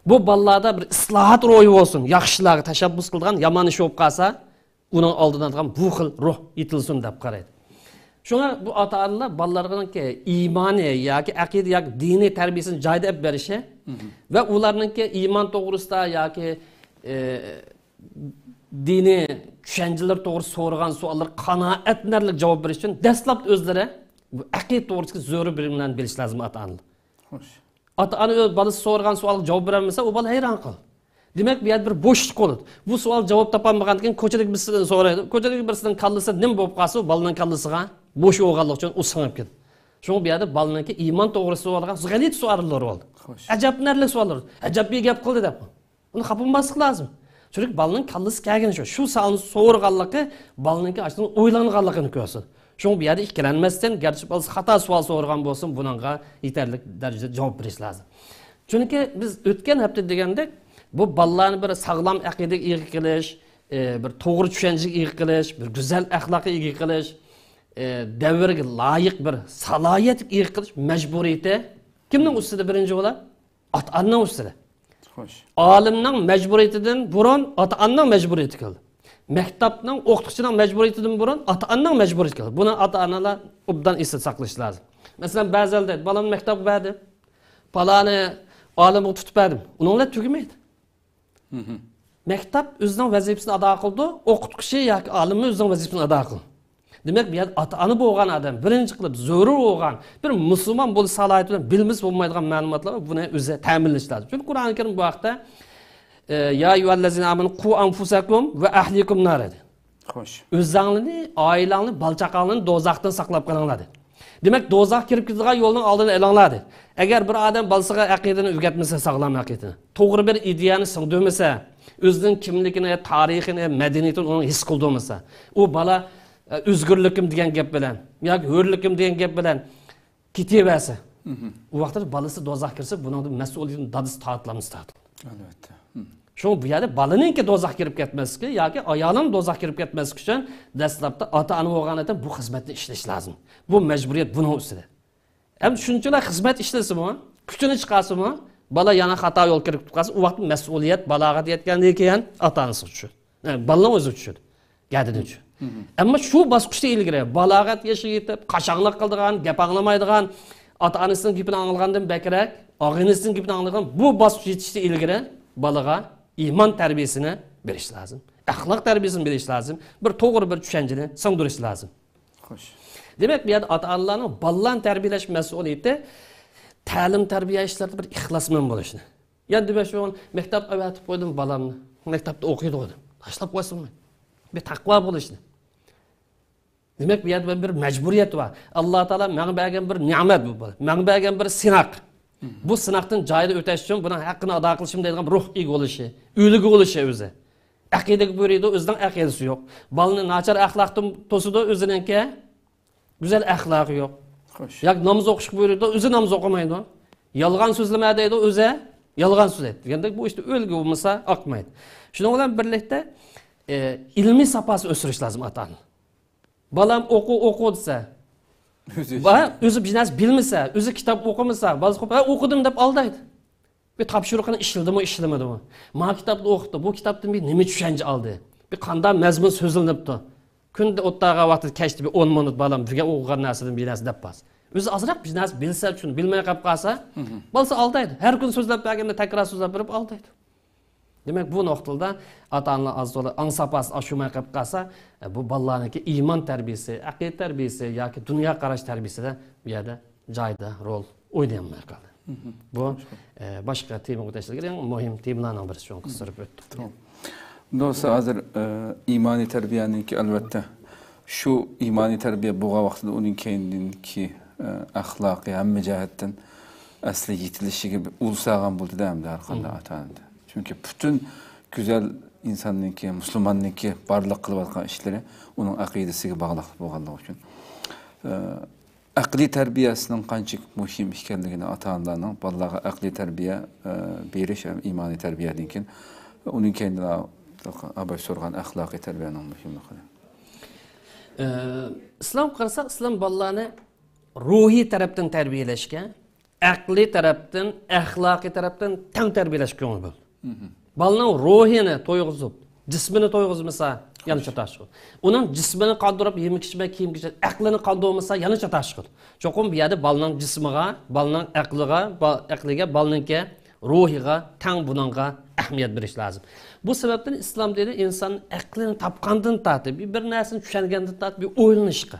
بۇ بالىلاردا بىر ئىسلاھات روھى بولسۇن. ياخشى ئىشلارغا تەشەببۇس قىلىدىغان، يامان ئىش بولۇپ قالسا، ئۇنىڭ ئالدىنى ئالىدىغان بۇ خىل روھ يېتىلسۇن دەپ قارايدۇ. شۇڭا بۇ ئاتا-ئانىلار بالىلىرىنىڭكى ئىمانىي ياكى ئەقىدە ياكى دىنىي تەربىيىسىنى جايىدا ئېلىپ بېرىشى ۋە ئۇلارنىڭكى ئىمان توغرىسىدا ياكى، ئى، دىنىي چۈشەنچىلىرى توغرىسىدا سورىغان سوئاللارغا قانائەتلىنەرلىك جاۋاب بېرىش ئۈچۈن دەسلەپتە ئۆزلىرى بۇ ئەقىدە توغرىسىدىكى زۆرۈر بىلىملەرنى بىلىشى لازىم ئاتا-ئانىلار. خوش. ئاتا-ئانا ئۆز بالىسى سورىغان سوئالغا جاۋاب بېرەلمىسە، ئۇ بالا ھەيران قالىدۇ. دېمەك، بۇ يەردە بىر بوشلۇق بولىدۇ. بۇ سوئال جاۋاب تاپالمىغاندىن كېيىن كوچىدىكى بىرسىدىن سورايدۇ. كوچىدىكى بىرسىنىڭ كاللىسى نېمە بولۇپ قالسا، ئۇ بالىنىڭ كاللىسىغا بوش بولغانلىقى ئۈچۈن ئۇ سىڭىپ كېتىدۇ. شۇڭا بۇ يەردە بالىنىڭكى ئىمان توغرىسىدا سوئالغا غەلىتە سوئاللار بولىدۇ. خوش. ئەجەبلىنەرلىك سوئاللار. ئەجەب بىر گەپ قىلدى دەپ. ئۇنى خاپا بولماسلىق لازىم. چۈنكى بالىنىڭ كاللىسى كەلگىنى شۇ. شۇ سوئالنى سورىغانلىقى بالىنىڭكى ئاشۇنداق ئويلانغانلىقىنى كۆرسىتىدۇ. شۇڭا بۇ يەردە ئىككىلەنمەستىن، گەرچە بالىسى خاتا سوئال سورىغان بولسۇن، بۇنىڭغا يېتەرلىك دەرىجىدە جاۋاب بېرىش لازىم. چۈنكى بىز ئۆتكەن ھەپتە دېگەندەك، بۇ بالىلارنى بىر ساغلام ئەقىدىگە ئىگە قىلىش، ئى، بىر توغرا چۈشەنچىگە ئىگە قىلىش، بىر گۈزەل ئەخلاققا ئىگە قىلىش، ئى، دەۋرگە لايىق بىر سالاھىيەتكە ئىگە قىلىش مەجبۇرىيىتى كىمنىڭ ئۈستىدە بىرىنچى بولا؟ ئاتا-ئانىنىڭ ئۈستىدە. خوش. ئالىمنىڭ مەجبۇرىيىتىدىن بۇرۇن ئاتا-ئانىنىڭ مەجبۇرىيىتى كەلدى. مەكتەپنىڭ، ئوقۇتقۇچىنىڭ مەجبۇرىيىتىدىن بۇرۇن ئاتا-ئانىنىڭ مەجبۇرىيىتى كەلدى. بۇنى ئاتا-ئانىلار ئوبدان ئېستە ساقلىشى لازىم. مەسىلەن، بەزىلەر دەيدۇ، بالامنى مەكتەپكە بەردىم، پالانى ئالىمغا تۇتۇپ بەردىم. ئۇنىڭ بىلەن تۈگىمەيدۇ. مەكتەپ ئۆزىنىڭ ۋەزىپىسىنى ئادا قىلىدۇ، ئوقۇتقۇچى ياكى ئالىممۇ ئۆزىنىڭ ۋەزىپىسىنى ئادا قىلىدۇ. دېمەك، بۇ يەردە ئاتا-ئانا بولغان ئادەم، بىرىنچى قىلىپ زۆرۈر بولغان، بىر مۇسۇلمان بولۇش سالاھىيىتى بىلەن بىلمىسە بولمايدىغان مەلۇماتلار بار، بۇنى ئۆزى تەمىنلەش لازىم. چۈنكى قۇرئان كەرىم بۇ ھەقتە، ئە، يا ئەييۇھەللەزىنە ئامەنۇ قۇ ئەنفۇسەكۇم ۋە ئەھلىكۇم نارا دېدى. خوش. ئۆزۈڭلارنى، ئائىلەڭلارنى، بالا-چاقاڭلارنى دوزاختىن ساقلاپ قېلىڭلار دېدى. دېمەك، دوزاخقا كىرىپ كېتىدىغان يولنىڭ ئالدىنى ئېلىڭلار دېدى. ئەگەر بىر ئادەم بالىسىغا ئەقىدىنى ئۆگەتمىسە، ساغلام ئەقىدىنى، توغرا بىر ئىدىيەنى سىڭدۈرمىسە، ئۆزىنىڭ كىملىكىنى، تارىخىنى، مەدەنىيىتىنى ئۇنىڭ ھېس قىلدۇرمىسا، ئۇ بالا، ئە، ئۆزگۈرلۈكۈم دېگەن گەپ بىلەن ياكى ھۆرلۈكۈم دېگەن گەپ بىلەن كېتىۋەرسە، ئۇ ۋاقىتتا بالىسى دوزاخ كىرسە، بۇنىڭدىن مەسئۇلىيىتىنى دادىسى تارتالمىسا تارتىدۇ. ئەلۋەتتە. شۇڭا بۇ يەردە بالىنىڭكى دوزاخ كىرىپ كەتمەسلىكى ياكى ئايالىنىڭ دوزاخ كىرىپ كەتمەسلىكى ئۈچۈن دەسلەپتە ئاتا-ئانا بولغانىكەن بۇ خىزمەتنى ئىشلەش لازىم. بۇ مەجبۇرىيەت بۇنىڭ ئۈستىدە. ئەمدى شۇنچىلا خىزمەت ئىشلىسىمۇ، كۈچىنى چىقارسىمۇ، بالا يەنە خاتا يولغا كىرىپ قالسا، ئۇ ۋاقىت مەسئۇلىيەت بالاغەت يەتكەندىن كېيىن ئاتا-ئانىسىغا چۈشىدۇ. ئە، بالىنىڭ ئۆزىگە چۈشىدۇ. گەدىنى چۈشىدۇ. ئەمما شۇ باسقۇچتا ئىلگىرى، بالاغەت يېشىغا يېتىپ، قاشاڭلىق قىلىدىغان، گەپ ئاڭلىمايدىغان، ئاتا-ئانىسىنىڭ گېپىنى ئاڭلىغاندىن بەكرەك، ئاغىنىسىنىڭ گېپىنى ئاڭلىغان، بۇ باسقۇچ يېتىشتىن ئىلگىرى بالىغا ئىمان تەربىيەسىنى بېرىش لازىم. ئەخلاق تەربىيەسىنى بېرىش لازىم. بىر توغرا بىر چۈشەنچىنى سىڭدۈرۈش لازىم. خوش. دېمەك، بۇ يەردە ئاتا-ئانىلارنىڭ بالىلارنى تەربىيەلەش مەسئۇلىيىتى تەلىم-تەربىيە ئىشلىرىدا بىر ئىخلاسمەن بولۇشنى. يەنە دېمەكچى بولغان، مەكتەپكە ئەۋەتىپ قويدۇم بالامنى. مەكتەپتە ئوقۇيدۇ دەپ تاشلاپ قويسا بولمايدۇ. بىر تەقۋا بولۇشنى. دېمەك، بۇ يەردە بىر مەجبۇرىيەت بار. ئاللا تائالا ماڭا بەرگەن بىر نېمەت بۇ، ماڭا بەرگەن بىر سىناق. بۇ سىناقتىن جايىدا ئۆتەش ئۈچۈن بۇنىڭ ھەققىنى ئادا قىلىشىم دەيدىغان بىر روھ ئىگە بولۇشى، ئۈلگە بولۇشى ئۆزى. ئەقىدىگە بۇيرۇيدۇ، ئۆزىنىڭ ئەقىدىسى يوق. بالىنى ناچار ئەخلاقتىن توسىدۇ، ئۆزىنىڭكى گۈزەل ئەخلاقى يوق. خوش. ياكى ناماز ئوقۇشقا بۇيرۇيدۇ، ئۆزى ناماز ئوقۇمايدۇ. يالغان سۆزلىمە دەيدۇ، ئۆزى يالغان سۆزلەيدۇ. دېگەندەك بۇ ئىشتا ئۈلگە بولمىسا ئاقمايدۇ. شۇنىڭ بىلەن بىرلىكتە، ئە، ئىلمىي ساپاسىنى ئۆستۈرۈش لازىم ئاتا-ئانا. بالام ئوقۇ، ئوقۇ دېسە، ئۆزى با-، ئۆزى بىر نەرسە بىلمىسە، ئۆزى كىتاب ئوقۇمىسا، بالىسى قويۇپ، «ھە، ئوقۇدۇم» دەپ ئالدايدۇ. بىر تاپشۇرۇقنى ئىشلىدىمۇ، ئىشلىمىدىمۇ؟ ما كىتابنى ئوقۇپتۇ، بۇ كىتابتىن بىر نېمە چۈشەنچە ئالدى؟ بىر قانداق مەزمۇن سۆزلىنىپتۇ؟ كۈندە ئولتۇرغان ۋاقتىدا كەچتە بىر ئون مىنۇت بالام بىرگە ئوقۇغان نەرسىدىن بىر نەرسە دەپ بارسا. ئۆزى ئازراق بىر نەرسە بىلسە، چۈشىنىپ، بىلمەي قېلىپ قالسا، بالىسى ئالدايدۇ. ھەر كۈنى سۆزلەپ بەرگەندە تەكرار سۆزلەپ بېرىپ ئالدايدۇ. دېمەك، بۇ نۇقتىدا ئاتا-ئانىلار ئاز تولا ئاڭ ساپاسىنى ئاشۇرماي قېلىپ قالسا، بۇ بالىلارنىڭكى ئىمان تەربىيىسى، ئەقىدە تەربىيىسى ياكى دۇنيا قاراش تەربىيىسىدە بۇ يەردە جايىدا رول ئوينىيالماي قالدى. بۇ، ئە، باشقا تېمىغا ئۆتەشلىكى مۇھىم تېمىلارنىڭ بىرسى، شۇنى قىستۇرۇپ ئۆتتۇق. توغرا. بۇنىڭ ئۈستىدە ھازىر، ئە، ئىمانىي تەربىيەنىڭكى، ئەلۋەتتە، شۇ ئىمانىي تەربىيە بولغان ۋاقتىدا ئۇنىڭ كەينىدىنكى، ئە، ئەخلاقى ھەممە جەھەتتىن ئەسلى يېتىلىشىگە بىر ئۇل سالغان بولدى-دە، ئەمدى ھەر قانداق ئاتا-ئانىدا. چۈنكى پۈتۈن گۈزەل ئىنساننىڭكى، مۇسۇلماننىڭكى بارلىق قىلىۋاتقان ئىشلىرى ئۇنىڭ ئەقىدىسىگە باغلىق بولغانلىقى ئۈچۈن. ئە، ئەقلىي تەربىيەسىنىڭ قانچىلىك مۇھىم ئىكەنلىكىنى ئاتا-ئانىلارنىڭ بالىلارغا ئەقلىي تەربىيە، ئە، بېرىش ھەم ئىمانىي تەربىيەدىن كېيىن، ئۇنىڭ كەينىدىن ئاباي سورىغان ئەخلاقىي تەربىيەنىڭ مۇھىملىقىنى. ئە، ئىسلام قارىساق، ئىسلام بالىلارنى روھىي تەرەپتىن تەربىيەلەشكە، ئەقلىي تەرەپتىن، ئەخلاقىي تەرەپتىن تەڭ تەربىيەلەشكە كۆڭۈل بۆلىدۇ. بالىنىڭ روھىنى تويغۇزۇپ، جىسمىنى تويغۇزمىسا، يەنە چاتاق چىقىدۇ. ئۇنىڭ جىسمىنى قاندۇرۇپ، يېمەك-ئىچمەك، كىيىم-كېچەك، ئەقلىنى قاندۇرمىسا، يەنە چاتاق چىقىدۇ. چوقۇم بۇ يەردە بالىنىڭ جىسمىغا، بالىنىڭ ئەقلىغا، با-، ئەقلىگە، بالىنىڭكى روھىغا تەڭ بۇنىڭغا ئەھمىيەت بېرىش لازىم. بۇ سەۋەبتىن ئىسلام دىنى ئىنسان ئەقلىنى تاپقاندىن تارتىپ، بىر نەرسىنى چۈشەنگەندىن تارتىپ، بىر ئويلىنىشقا،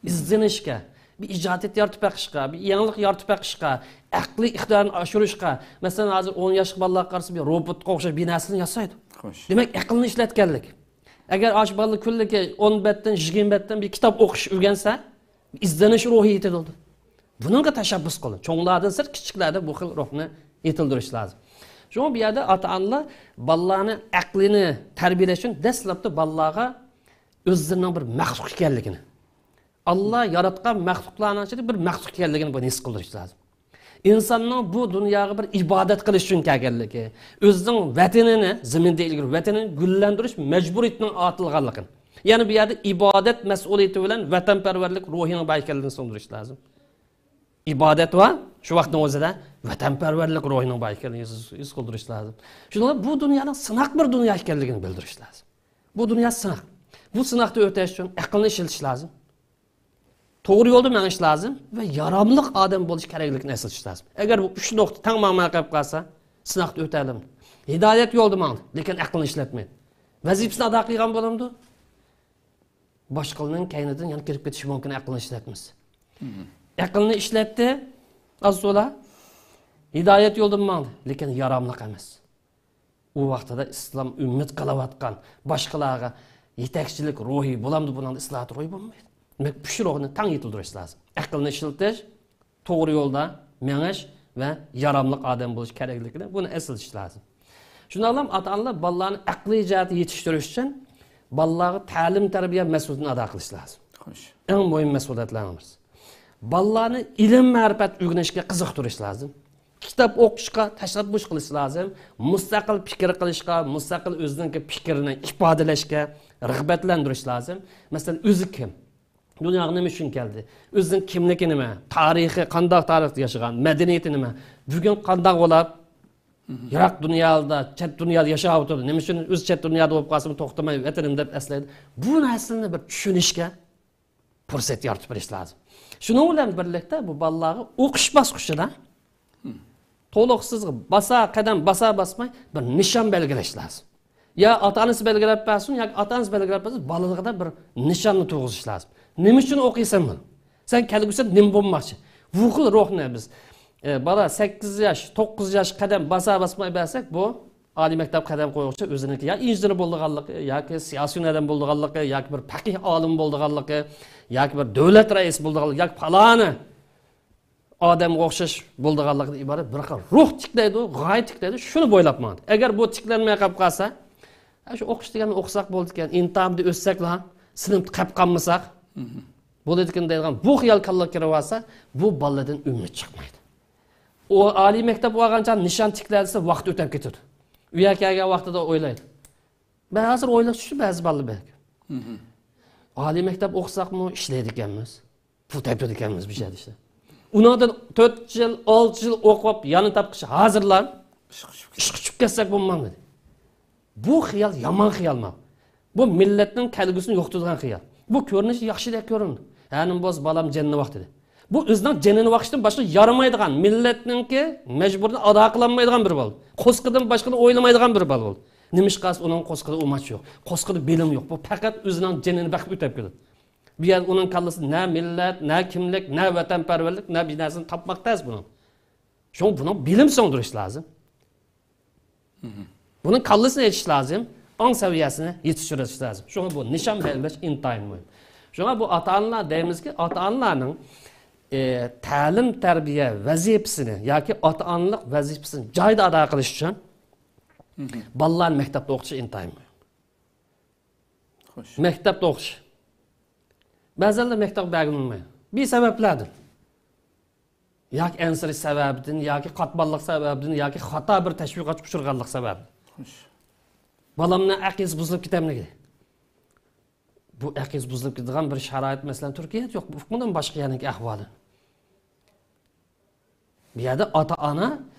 ئىزدىنىشكە، بىر ئىجادىيەت يارىتىپ بېقىشقا، بىر يېڭىلىق يارىتىپ بېقىشقا، ئەقلىي ئىقتىدارنى ئاشۇرۇشقا. مەسىلەن، ھازىر ئون ياشلىق بالىلارغا قارىسا، بىر روبوتقا ئوخشاش بىر نەرسىنى ياسايدۇ. خوش. دېمەك، ئەقلىنى ئىشلەتكەنلىك. ئەگەر ئاشۇ بالىلار كۈنلۈكى ئون بەتتىن، يىگىرمە بەتتىن بىر كىتاب ئوقۇش ئۆگەنسە، ئىزدىنىش روھى يېتىلىدۇ. بۇنىڭغا تەشەببۇس قىلىڭ. چوڭلاردىن سىرت، كىچىكلەردە بۇ خىل روھنى يېتىلدۈرۈش لازىم. شۇڭا بۇ يەردە ئاتا-ئانىلار بالىلارنى ئەقلىنى تەربىيەلەش ئۈچۈن دەسلەپتە بالىلارغا ئۆزلىرىنىڭ بىر مەخلۇق ئىكەنلىكىنى، ئاللا ياراتقان مەخلۇقلارنىڭ ئىچىدە بىر مەخلۇق ئىكەنلىكىنى بۇنى ھېس قىلدۇرۇش لازىم. ئىنساننىڭ بۇ دۇنياغا بىر ئىبادەت قىلىش ئۈچۈن كەلگەنلىكى، ئۆزىنىڭ ۋەتىنىنى، زېمىندە ئىلگىرى ۋەتىنىنى گۈللەندۈرۈش مەجبۇرىيىتىنىڭ ئارتىلغانلىقىنى، يەنە بۇ يەردە ئىبادەت مەسئۇلىيىتى بىلەن ۋەتەنپەرۋەرلىك روھىنىڭ بار ئىكەنلىكىنى سىڭدۈرۈش لازىم. ئىبادەت بار، شۇ ۋاقىتنىڭ ئۆزىدە ۋەتەنپەرۋەرلىك روھىنىڭ بار ئىكەنلىكىنى ھېس، ھېس قىلدۇرۇش لازىم. شۇنىڭ بىلەن بۇ دۇنيانىڭ سىناق بىر دۇنيا ئىكەنلىكىنى بىلدۈرۈش لازىم. بۇ دۇنيا سىناق. بۇ سىناقتا ئۆتەش ئۈچۈن ئەقىلنى ئىشلىتىش لازىم. توغرا يولدا مېڭىش لازىم ۋە ياراملىق ئادەم بولۇش كېرەكلىكىنى ئەسلىتىش لازىم. ئەگەر بۇ ئۈچ نۇقتا تەڭ ماڭماي قېلىپ قالسا، سىناقتا ئۆتەلەمدۇ؟ ھىدايەت يولىدا ماڭدى، لېكىن ئەقىلنى ئىشلەتمەيدۇ. ۋەزىپىسىنى ئادا قىلغان بولامدۇ؟ باشقىلارنىڭ كەينىدىن يەنە كىرىپ كېتىشى مۇمكىن ئەقىلنى ئىشلەتمىسە. ئەقىلنى ئىشلەتتى، ئاز تولا ھىدايەت يولىدا ماڭدى، لېكىن ياراملىق ئەمەس. ئۇ ۋاقتىدا ئىسلام ئۈممەت قىلىۋاتقان باشقىلارغا يېتەكچىلىك روھى بولامدۇ؟ بۇنىڭدا ئىسلاھات روھى بولمايدۇ. دېمەك، ئۈچ روھنى تەڭ يېتىلدۈرۈش لازىم. ئەقىلنى ئىشلىتىش، توغرا يولدا مېڭىش ۋە ياراملىق ئادەم بولۇش كېرەكلىكىنى بۇنى ئەسلىتىش لازىم. شۇنداقلا ئاتا-ئانىلار بالىلارنى ئەقلىي جەھەتتە يېتىشتۈرۈش ئۈچۈن بالىلارغا تەلىم-تەربىيە مەسئۇلىيىتىنى ئادا قىلىش لازىم. خوش. ئەڭ مۇھىم مەسئۇلىيەتلەرنىڭ بىرسى. بالىلارنى ئىلىم-مەرىپەت ئۆگىنىشكە قىزىقتۇرۇش لازىم. كىتاب ئوقۇشقا تەشەببۇس قىلىش لازىم. مۇستەقىل پىكىر قىلىشقا، مۇستەقىل ئۆزىنىڭكى پىكرىنى ئىپادىلەشكە رىغبەتلەندۈرۈش لازىم. مەسىلەن، ئۆزى كىم؟ دۇنياغا نېمە ئۈچۈن كەلدى؟ ئۆزىنىڭ كىملىكى نېمە؟ تارىخى، قانداق تارىختا ياشىغان؟ مەدەنىيىتى نېمە؟ بۈگۈن قانداق بولاپ، يىراق دۇنيادا، چەت دۇنيادا ياشاۋاتىدۇ؟ نېمە ئۈچۈن ئۆزى چەت دۇنيادا بولۇپ قالسىمۇ توختىماي ۋەتىنىم دەپ ئەسلەيدۇ؟ بۇ نەرسىلەرنى بىر چۈشىنىشكە پۇرسەت يارىتىپ بېرىش لازىم. شۇنىڭ بىلەن بىرلىكتە بۇ بالىلارغا ئوقۇش باسقۇچىدا تولۇقسىزغا باسا قەدەم باسا باسماي بىر نىشان بەلگىلەش لازىم. يا ئاتا-ئانىسى بەلگىلەپ بەرسۇن، ياكى ئاتا-ئانىسى بەلگىلەپ بەرسۇن، بالىلىقىدا بىر نىشاننى تۇرغۇزۇش لازىم. نېمە ئۈچۈن ئوقۇيسەن بۇنى؟ سەن كەلگۈسىدە نېمە بولماقچى؟ بۇ خىل روھنى بىز، ئە، بالا سەككىز ياش، توققۇز ياش قەدەم باسا باسماي بەرسەك، بۇ ئالىي مەكتەپ قەدەم قويغۇچە ئۆزىنىڭكى يا ئىنژېنېر بولىدىغانلىقى، ياكى سىياسىي ھۈنەردەم بولىدىغانلىقى، ياكى بىر پەقىھ ئالىم بولىدىغانلىقى، ياكى بىر دۆلەت رەئىسى بولىدىغانلىقى، ياكى پالانى ئادەمگە ئوخشاش بولىدىغانلىقىدىن ئىبارەت بىر خىل روھ تىكلەيدۇ، غايە تىكلەيدۇ، شۇنى بويلاپ ماڭىدۇ. ئەگەر بۇ تىكلەنمەي قېلىپ قالسا، «ھە، شۇ ئوقۇش دېگەننى ئوقۇساق بولىدىكەن، ئىمتىھاندا ئۆتسەكلا، سىنىپتا قېلىپ قالمىساق بولىدىكەن» دەيدىغان بۇ خىيال كاللىغا كىرىۋالسا، بۇ بالىدىن ئۈمىد چىقمايدۇ. ئۇ ئالىي مەكتەپ بولغان چاغ نىشان تىكلەنسە، ۋاقىت ئۆتۈپ كېتىدۇ. ئۆيگە كەلگەن ۋاقتىدا ئويلايدۇ. مەن ھازىر ئويلاشقا چۈشتۈم، بەزى بالىلار بەك. ئالىي مەكتەپ ئوقۇساقمۇ ئىشلەيدىكەنمىز، پۇل تېپىدىكەنمىز بۇ يەردە ئىشلەپ. ئۇنىڭدىن تۆت يىل، ئالتە يىل ئوقۇپ، يەنە تاپقىچە ھازىرلار ئىشقا چۈشۈپ كەتسەك بولمامدۇ؟ بۇ خىيال يامان خىيال ما. بۇ مىللەتنىڭ كەلگۈسىنى يوقىتىدىغان خىيال. بۇ كۆرۈنۈشى ياخشىدەك كۆرۈنىدۇ. ھە، نېمە بولسا بالام جېنىنى ۋاقتىدە. بۇ ئۆزىنىڭ جېنىنى ۋاقىشتىن باشقا يارىمايدىغان، مىللەتنىڭكى مەجبۇرىيىتىنى ئادا قىلالمايدىغان بىر بال. قورسىقىدىن باشقىنى ئويلىمايدىغان بىر بال بولدى. نېمىشقا دېسە ئۇنىڭ قورسىقىدا ئۇماچ يوق. قورسىقىدا بىلىم يوق. بۇ پەقەت ئۆزىنىڭ جېنىنى بېقىپ ئۆتۈپ كېتىدۇ. بۇ يەردە ئۇنىڭ كاللىسىدا نە مىللەت، نە كىملىك، نە ۋەتەنپەرۋەرلىك، نە بىر نەرسىنى تاپماق تەس بۇنىڭ. شۇڭا بۇنىڭ بىلىم سىڭدۈرۈش لازىم. بۇنىڭ كاللىسىنى ئېچىش لازىم، ئاڭ سەۋىيەسىنى يېتىشتۈرۈش لازىم. شۇڭا بۇ نىشان بەلگىلەش ئىنتايىن مۇھىم. شۇڭا بۇ ئاتا-ئانىلار دەيمىزكى، ئاتا-ئانىلارنىڭ، ئە، تەلىم-تەربىيە ۋەزىپىسىنى ياكى ئاتا-ئانىلىق ۋەزىپىسىنى جايىدا ئادا قىلىش ئۈچۈن بالىلارنى مەكتەپتە ئوقۇتۇش ئىنتايىن مۇھىم. خوش. مەكتەپتە ئوقۇش. بەزىلەر مەكتەپكە بەرگىلى بولمايدۇ. بىر سەۋەبلەردىن. ياكى ئەنسىرىش سەۋەبىدىن، ياكى قاتماللىق سەۋەبىدىن، ياكى خاتا بىر تەشۋىقاتقا ئۇچرىغانلىق سەۋەبىدىن. خوش. بالامنىڭ ئەقىلى بۇزۇلۇپ كېتەملىكى. بۇ ئەقىلى بۇزۇلۇپ كېتىدىغان بىر شارائىت، مەسىلەن، تۈركىيەدە يوق. بۇنىڭ باشقا يەرنىڭكى ئەھۋالى. بۇ يەردە ئاتا-ئانا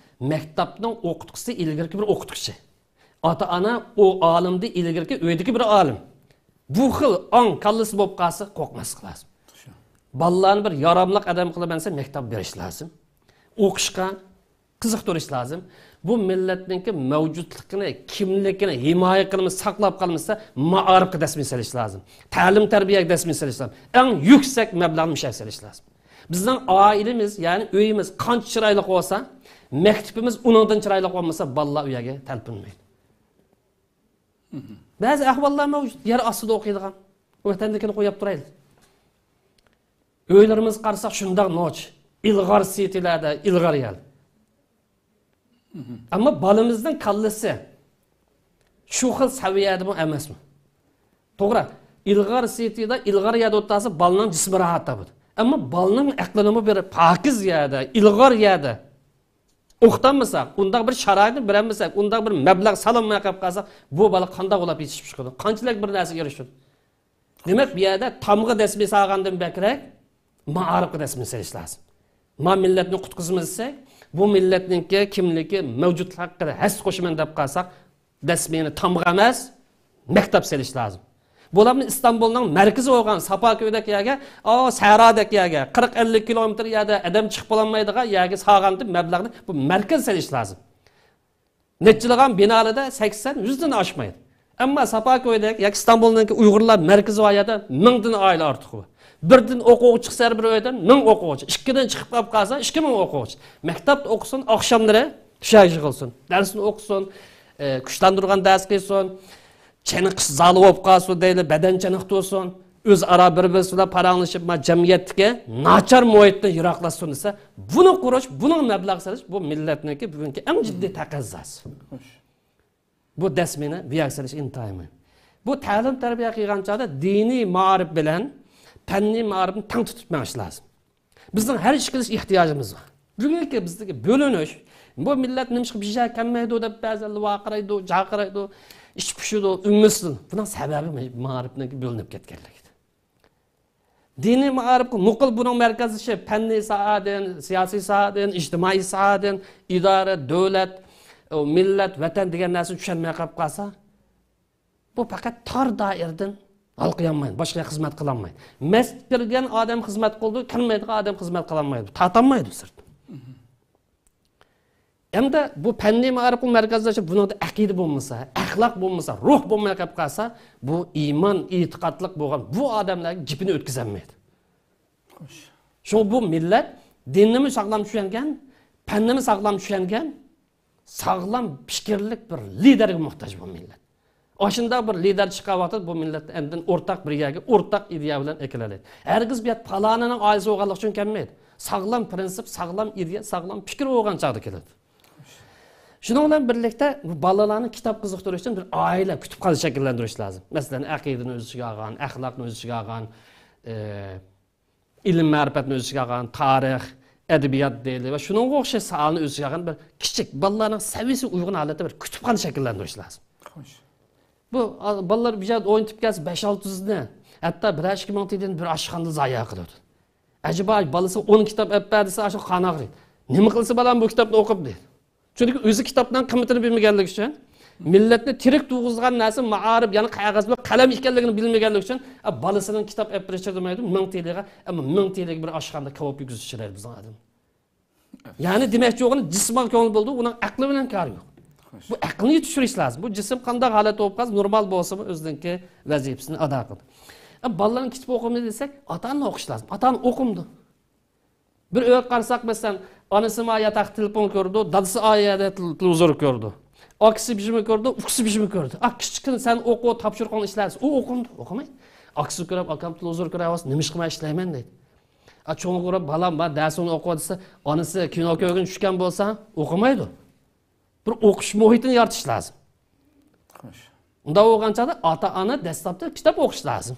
مەكتەپنىڭ ئوقۇتقۇچىسى ئىلگىرىكى بىر ئوقۇتقۇچى. ئاتا-ئانا ئۇ ئالىمدىن ئىلگىرىكى ئۆيدىكى بىر ئالىم. بۇ خىل ئاڭ كاللىسى بولۇپ قالسا قورقماسلىق لازىم. بالىلارنى بىر ياراملىق ئادەم قىلىمەن دېسە مەكتەپ بېرىش لازىم. ئوقۇشقا قىزىقتۇرۇش لازىم. بۇ مىللەتنىڭكى مەۋجۇتلۇقىنى، كىملىكىنى ھىمايە قىلمىسا، ساقلاپ قالمىسا، مائارىپقا دەسمىيە سېلىش لازىم. تەلىم-تەربىيەگە دەسمىيە سېلىش لازىم. ئەڭ يۈكسەك مەبلەغنى مۇشۇ يەرگە سېلىش لازىم. بىزنىڭ ئائىلىمىز، يەنى ئۆيىمىز قانچە چىرايلىق بولسا، مەكتىپىمىز ئۇنىڭدىن چىرايلىق بولمىسا، بالىلار ئۇ يەرگە تەلپۈنمەيدۇ. بەزى ئەھۋاللار مەۋجۇت، يەر ئاستىدا ئوقۇيدىغان. ۋەتەندىكىنى قويۇپ تۇرايلى. ئۆيلىرىمىزگە قارىساق شۇنداق نوچى. ئىلغار سىتىلەردە ئىلغار يەر. ئەمما بالىمىزنىڭ كاللىسى شۇ خىل سەۋىيەدىمۇ ئەمەسمۇ؟ توغرا، ئىلغار سىتىدا، ئىلغار يەردە ئولتۇرسا بالىنىڭ جىسمى راھەت تاپىدۇ. ئەمما بالىنىڭ ئەقلىنىمۇ بىر پاكىز يەردە، ئىلغار يەردە ئوقۇتالمىساق، ئۇنداق بىر شارائىتنى بېرەلمىسەك، ئۇنداق بىر مەبلەغ سالالماي قېلىپ قالساق، بۇ بالا قانداق بولۇپ يېتىشىپ چىقىدۇ؟ قانچىلىك بىر نەرسىگە ئېرىشىدۇ؟ دېمەك، بۇ يەردە تامغا دەسمىيە سالغاندىن بەكرەك مائارىپقا دەسمىيە سېلىش لازىم. ما مىللەتنى قۇتقۇزىمىز دېسەك، بۇ مىللەتنىڭكى كىملىكى، مەۋجۇتلۇقىغا ھەسسە قوشىمەن دەپ قالساق، دەسمىيىنى تامغا ئەمەس، مەكتەپ سېلىش لازىم. بۇلارنى ئىستانبۇلنىڭ مەركىزى بولغان ساپاكۆيدەك يەرگە، ئاۋۇ سەھرادەك يەرگە، قىرىق ئەللىك كىلومېتىر يەردە ئادەم چىقىپ بولالمايدىغان يەرگە سالغاندا مەبلەغنى بۇ مەركەز سېلىش لازىم. نەچچىلىغان بىنالىدا سەكسەن، يۈزدىن ئاشمايدۇ. ئەمما ساپاكۆيدەك ياكى ئىستانبۇلنىڭكى ئۇيغۇرلار مەركىزى بار يەردە مىڭدىن ئائىلە ئارتۇق بار. بىردىن ئوقۇغۇچى چىقسا، ھەر بىر ئۆيدىن مىڭ ئوقۇغۇچى. ئىككىدىن چىقىپ قاپ قالسا، ئىككى مىڭ ئوقۇغۇچى. مەكتەپتە ئوقۇسۇن، ئاخشاملىرى شۇ يەرگە يىغىلسۇن. دەرسىنى ئوقۇسۇن، ئە، كۈچلەندۈرگەن دەرس قىلسۇن. چېنىقىش زالى بولۇپ قالسۇن دەيلى، بەدەن چېنىقتۇرسۇن، ئۆزئارا بىر-بىرسى بىلەن پاراڭلىشىپ، ما جەمئىيەتتىكى ناچار مۇھىتتىن يىراقلاشسۇن دېسە، بۇنى قۇرۇش، بۇنىڭ مەبلەغ سېلىش، بۇ مىللەتنىڭكى بۈگۈنكى ئەڭ جىددىي تەقەززاسى. خوش. بۇ دەسمىنى بۇ يەرگە سېلىش ئىنتايىن مۇھىم. بۇ تەلىم تەربىيە قىلغان چاغدا دىنىي مائارىپ بىلەن پەننىي مائارىپنى تەڭ تۇتۇپ مېڭىش لازىم. بىزنىڭ ھەر ئىش قىلىش ئېھتىياجىمىز بار. بۈگۈنكى بىزدىكى بۆلۈنۈش، بۇ مىللەت نېمىشقا بىر يەرگە كەلمەيدۇ دەپ بەزىلەر ۋارقىرايدۇ، جارقىرايدۇ، ئىچى پۇشىدۇ، ئۈممىسىز. بۇنىڭ سەۋەبى مائارىپنىڭ بۆلۈنۈپ كەتكەنلىكىدىن. دىنىي مائارىپقا نوقۇل بۇنىڭ مەركەزلىشىپ، پەننىي ساھەدىن، سىياسىي ساھەدىن، ئىجتىمائىي ساھەدىن، ئىدارە، دۆلەت، مىللەت، ۋەتەن دېگەن نەرسىنى چۈشەنمەي قېلىپ قالسا، بۇ پەقەت تار دائىرىدىن ھالقىيالمايدۇ، باشقا خىزمەت قىلالمايدۇ. مەسچىتكە كىرگەن ئادەم خىزمەت قىلىدۇ، كىرمەيدىغان ئادەم خىزمەت قىلالمايدۇ، تارتالمايدۇ سىرتتىن. ئەمدى بۇ پەننىي مائارىپقا مەركەزلىشىپ، بۇنىڭدا ئەقىدە بولمىسا، ئەخلاق بولمىسا، روھ بولماي قېلىپ قالسا، بۇ ئىمان، ئېتىقادلىق بولغان بۇ ئادەملەرگە گېپىنى ئۆتكۈزەلمەيدۇ. شۇڭا بۇ مىللەت دىننىمۇ ساغلام چۈشەنگەن، پەننىمۇ ساغلام چۈشەنگەن، ساغلام پىكىرلىك بىر لىدېرگە موھتاج بۇ مىللەت. ئاشۇنداق بىر لىدېر چىققان ۋاقىتتا بۇ مىللەتنى ئەندىن ئورتاق بىر يەرگە، ئورتاق ئىدىيە بىلەن ئەكېلەلەيدۇ. ھەرگىز بۇ يەردە پالانىنىڭ ئائىلىسى بولغانلىقى ئۈچۈن كەلمەيدۇ. ساغلام پىرىنسىپ، ساغلام ئىدىيە، ساغلام پىكىر بولغان چاغدا كېلىدۇ. شۇنىڭ بىلەن بىرلىكتە، بۇ بالىلارنى كىتاب قىزىقتۇرۇش ئۈچۈن بىر ئائىلە، كۇتۇپخانا شەكىللەندۈرۈش لازىم. مەسىلەن، ئەقىدىنى ئۆز ئىچىگە ئالغان، ئەخلاقنى ئۆز ئىچىگە ئالغان، ئە، ئىلىم-مەرىپەتنى ئۆز ئىچىگە ئالغان، تارىخ، ئەدەبىيات دەيلى ۋە شۇنىڭغا ئوخشاش ساھەلەرنى ئۆز ئىچىگە ئالغان بىر كىچىك، بالىلارنىڭ سەۋىيىسىگە ئۇيغۇن ھالەتتە بىر كۇتۇپخانا شەكىللەندۈرۈش لازىم. خوش. بۇ، ئا، بالىلار بىر يەردە ئوينىتىپ كەلسە، بەش-ئالتە يۈزنى، ھەتتا بىرەر ئىككى مىڭ تىيىننى بىر ئاشخانىدا زايە قىلىدۇ. ئەجەبا، بالىسىغا ئون كىتاب ئەپ بەر دېسە، ئاشۇ قاناق دەيدۇ. نېمە قىلسا بالام بۇ كىتابنى ئوقۇپ دەيدۇ. چۈنكى ئۆزى كىتابنىڭ قىممىتىنى بىلمىگەنلىكى ئۈچۈن، مىللەتنى تىرىك تۇرغۇزىدىغان نەرسە مائارىپ، يەنى قەغەز بىلەن قەلەم ئىكەنلىكىنى بىلمىگەنلىكى ئۈچۈن، ئە، بالىسىنىڭ كىتاب ئەپ بېرىشى دېمەيدۇ، مىڭ تىيىنغا، ئەمما مىڭ تىيىنلىك بىر ئاشخانىدا كاۋاپ يېگۈزۈشى بىزنىڭ ئادەم. يەنى دېمەكچى بولغىنى جىسمىغا كۆڭۈل بولىدۇ، ئۇنىڭ ئەقلى بىلەن كارى يوق. خوش. بۇ ئەقىلنى يېتىشتۈرۈش لازىم. بۇ جىسىم قانداق ھالەتتە بولۇپ قالسا، نورمال بولسىمۇ ئۆزىنىڭكى ۋەزىپىسىنى ئادا قىلىدۇ. ئە، بالىلارنىڭ كىتاب ئوقۇمىدى دېسەك، ئاتا-ئانا ئوقۇش لازىم. ئاتا-ئانا ئوقۇمدۇ. بىر ئۆيگە قارىساق، مەسىلەن، ئانىسى ما ياتاقتا تېلېفون كۆرىدۇ، دادىسى ئا يەردە تېل-، تېلېۋىزور كۆرىدۇ. ئاكىسى بىژىمى كۆرىدۇ، ئۇكىسى بىژىمى كۆرىدۇ. ئا، كىچىككىنە سەن ئوقۇ، تاپشۇرۇقۇڭنى ئىشلە دېسە، ئۇ ئوقۇمدۇ؟ ئوقۇمايدۇ. ئاكىسى كۆرۈپ، ئاكام تېلېۋىزور كۆرۈۋاتسا، نېمە ئىش قىلماي ئىشلەيمەن دەيدۇ. ئا، چوڭى كۆرۈپ، بالام بار، دەرسىڭنى ئوقۇ دېسە، ئانىسى كىنو كۆرگىنى چۈشكەن بولسا، ئوقۇمايدۇ. بىر ئوقۇش مۇھىتىنى يارىتىش لازىم. خوش. ئۇنداق بولغان چاغدا ئاتا-ئانا دەسلەپتە كىتاب ئوقۇش لازىم.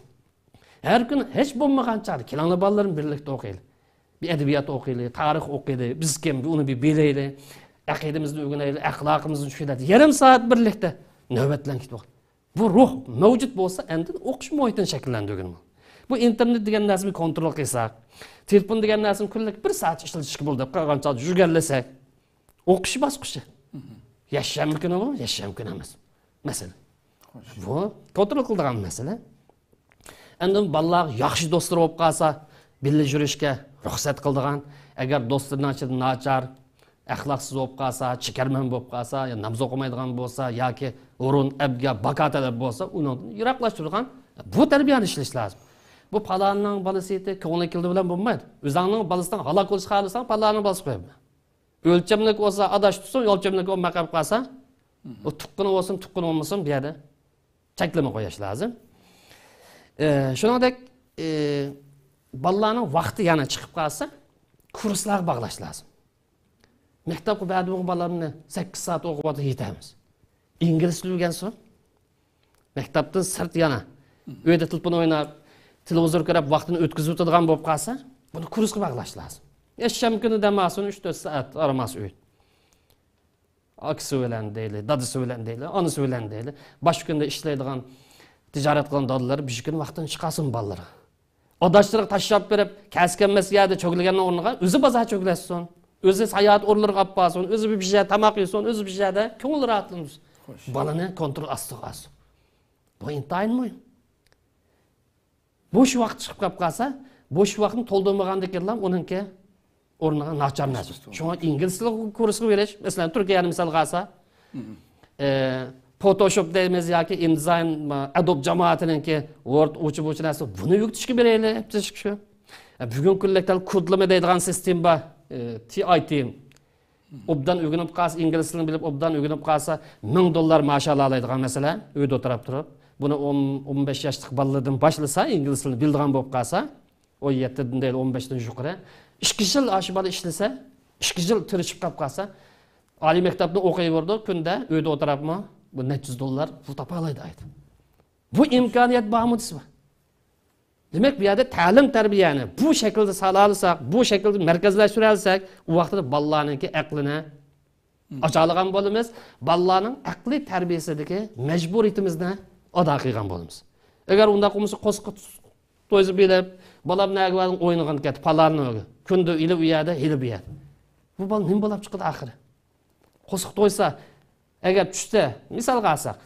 ھەر كۈنى ھېچ بولمىغان چاغدا، كېلىڭلار بالىلىرىم بىرلىكتە ئوقۇيلى. بىر ئەدەبىيات ئوقۇيلى، تارىخ ئوقۇيلى، بىز كىم، ئۇنى بىر بىلەيلى، ئەقىدىمىزنى ئۆگىنەيلى، ئەخلاقىمىزنى چۈشىنەيلى. يېرىم سائەت بىرلىكتە نۆۋەت بىلەن كىتاب ئوقۇيلى. بۇ روھ مەۋجۇت بولسا، ئاندىن ئوقۇش مۇھىتىنى شەكىللەندۈرگىلى بولىدۇ. بۇ ئىنتېرنېت دېگەن نەرسىنى كونترول قىلساق، تېلېفون دېگەن نەرسىنى كۈنلۈك بىر سائەت ئىشلىتىشكە بولىدۇ دەپ قالغان چاغدا يۈرگەنلىسەك، ئوقۇش باسقۇچى. ياشام كۈنى بۇ، ياشام كۈنى ئەمەس. مەسىلە. خوش. بۇ كونترول قىلىدىغان مەسىلە. ئەمدى بالىلار ياخشى دوستلىرى بولۇپ قالسا، بىللە يۈرۈشكە رۇخسەت قىلىدىغان، ئەگەر دوستلىرىنىڭ ئىچىدە ناچار، ئەخلاقسىز بولۇپ قالسا، چېكەرمەن بولۇپ قالسا، يا ناماز ئوقۇمايدىغان بولسا، ياكى ھۇرۇن، ئەبگە، باكا تەلەپ بولسا، ئۇنىڭدىن يىراقلاشتۇرىدىغان بۇ تەربىيەنى ئىشلەش لازىم. بۇ پالاننىڭ بالىسى ئىدى، كۆڭلى كېلىدى بىلەن بولمايدۇ. ئۆزۈڭنىڭ بالىسىنىڭ ھالاك بولۇشىنى خالىساڭ، پالاننىڭ بالىسى قويۇپ. ئۆلچەملىك بولسا ئاداش تۇتسۇن، ئۆلچەملىك بولماي قېلىپ قالسا، ئۇ تۇغقىنى بولسۇن، تۇغقىنى بولمىسۇن، بۇ يەردە چەكلىمە قويۇش لازىم. ئى، شۇنىڭدەك، ئى، بالىلارنىڭ ۋاقتى يەنە چىقىپ قالسا، كۇرسلارغا باغلاش لازىم. مەكتەپكە بەردىمغۇ بالامنى، سەككىز سائەت ئوقۇۋاتىدۇ، يېتەرمىز. ئىنگلىز تىلى ئۆگەنسۇن. مەكتەپتىن سىرت يەنە ئۆيدە تېلېفون ئويناپ، تېلېۋىزور كۆرۈپ ۋاقتىنى ئۆتكۈزۈۋېتىدىغان بولۇپ قالسا، بۇنى كۇرسقا باغلاش لازىم. يەكشەنبە كۈنى دەم ئالسۇن، ئۈچ تۆت سائەت ئارىماس ئۆيدە. ئاكىسى بىلەن دەيلى، دادىسى بىلەن دەيلى، ئانىسى بىلەن دەيلى. باشقا كۈندە ئىشلەيدىغان، تىجارەت قىلغان دادىلىرى بىر كۈنى ۋاقتىنى چىقارسۇن بالىلىرىغا. ئاداشلىرىغا تاشلاپ بېرىپ، كەلسە كەلمەس يەردە چۆگىلىگەننىڭ ئورنىغا ئۆزى بازار چۆگىلەتسۇن. ئۆزى ساياھەت ئورۇنلىرىغا ئاپپارسۇن، ئۆزى بىر يەردە تاماق يېسۇن، ئۆزى بىر يەردە كۆڭلى راھەتلىنىدۇ. خوش. بالىنى كونترول ئاستىغا ئالسۇن. بۇ ئىنتايىن مۇھىم. بوش ۋاقىت چىقىپ قاپ قالسا، بوش ۋاقىتنى تولدۇرمىغاندىكىنلا ئۇنىڭكى ئورنىغا ناچار نەرسە. شۇڭا ئىنگلىز تىلىغا كۇرسقا بېرىش، مەسىلەن، تۈركىيەنى مىسالغا ئالسا، ئە، فوتوشوپ دەيمىز ياكى ئىندىزاين، ئەدوب جامائىتىنىڭكى ۋورد ئۇچى بۇچى نەرسە، بۇنى ئۆگىتىشكە بېرەيلى دېيىشكە شۇ. ئە، بۈگۈنكى كۈنلۈكتە كودلىما دەيدىغان سىستېما بار، ئە، تى ئاي تى. ئوبدان ئۆگىنىپ قالسا، ئىنگلىز تىلىنى بىلىپ ئوبدان ئۆگىنىپ قالسا، مىڭ دوللار مائاش ئالالايدىغان مەسىلە، ئۆيدە ئولتۇراپ تۇرۇپ. بۇنى ئون، ئون بەش ياشلىق بالىلاردىن باشلىسا، ئىنگلىز تىلىنى بىلىدىغان بولۇپ قالسا، ئون يەتتىدىن دەيلى، ئون بەشتىن يۇقىرى. ئىككى يىل ئاشۇ بالا ئىشلىسە، ئىككى يىل تىرىشىپ قاپ قالسا، ئالىي مەكتەپنى ئوقۇيۋېرىدۇ، كۈندە ئۆيدە ئولتۇراپمۇ، بۇ نەچچە يۈز دوللار پۇل تاپالايدۇ ئايدا. بۇ ئىمكانىيەت بارمۇ دېسە بار. دېمەك، بۇ يەردە تەلىم تەربىيەنى بۇ شەكىلدە سالالىساق، بۇ شەكىلدە مەركەزلەشتۈرەلىسەك، ئۇ ۋاقىتتا بالىلارنىڭكى ئەقلىنى ئاچالىغان بولىمىز، بالىلارنىڭ ئەقلىي تەربىيەسىدىكى مەجبۇرىيىتىمىزنى ئادا قىلغان بولىمىز. ئەگەر ئۇنداق بولمىسا، قورسىقى تويسا بىلىپ، بالام نەگە باردىڭ؟ ئوينىغىن كەتتى، پالانىڭ ئۆيىگە. كۈندە ئىلى ئۇ يەردە، ھېلى بۇ يەردە. بۇ بالا نېمە بولاپ چىقىدۇ ئاخىرى؟ قورسىقى تويسا، ئەگەر چۈشتە، مىسالغا ئالساق،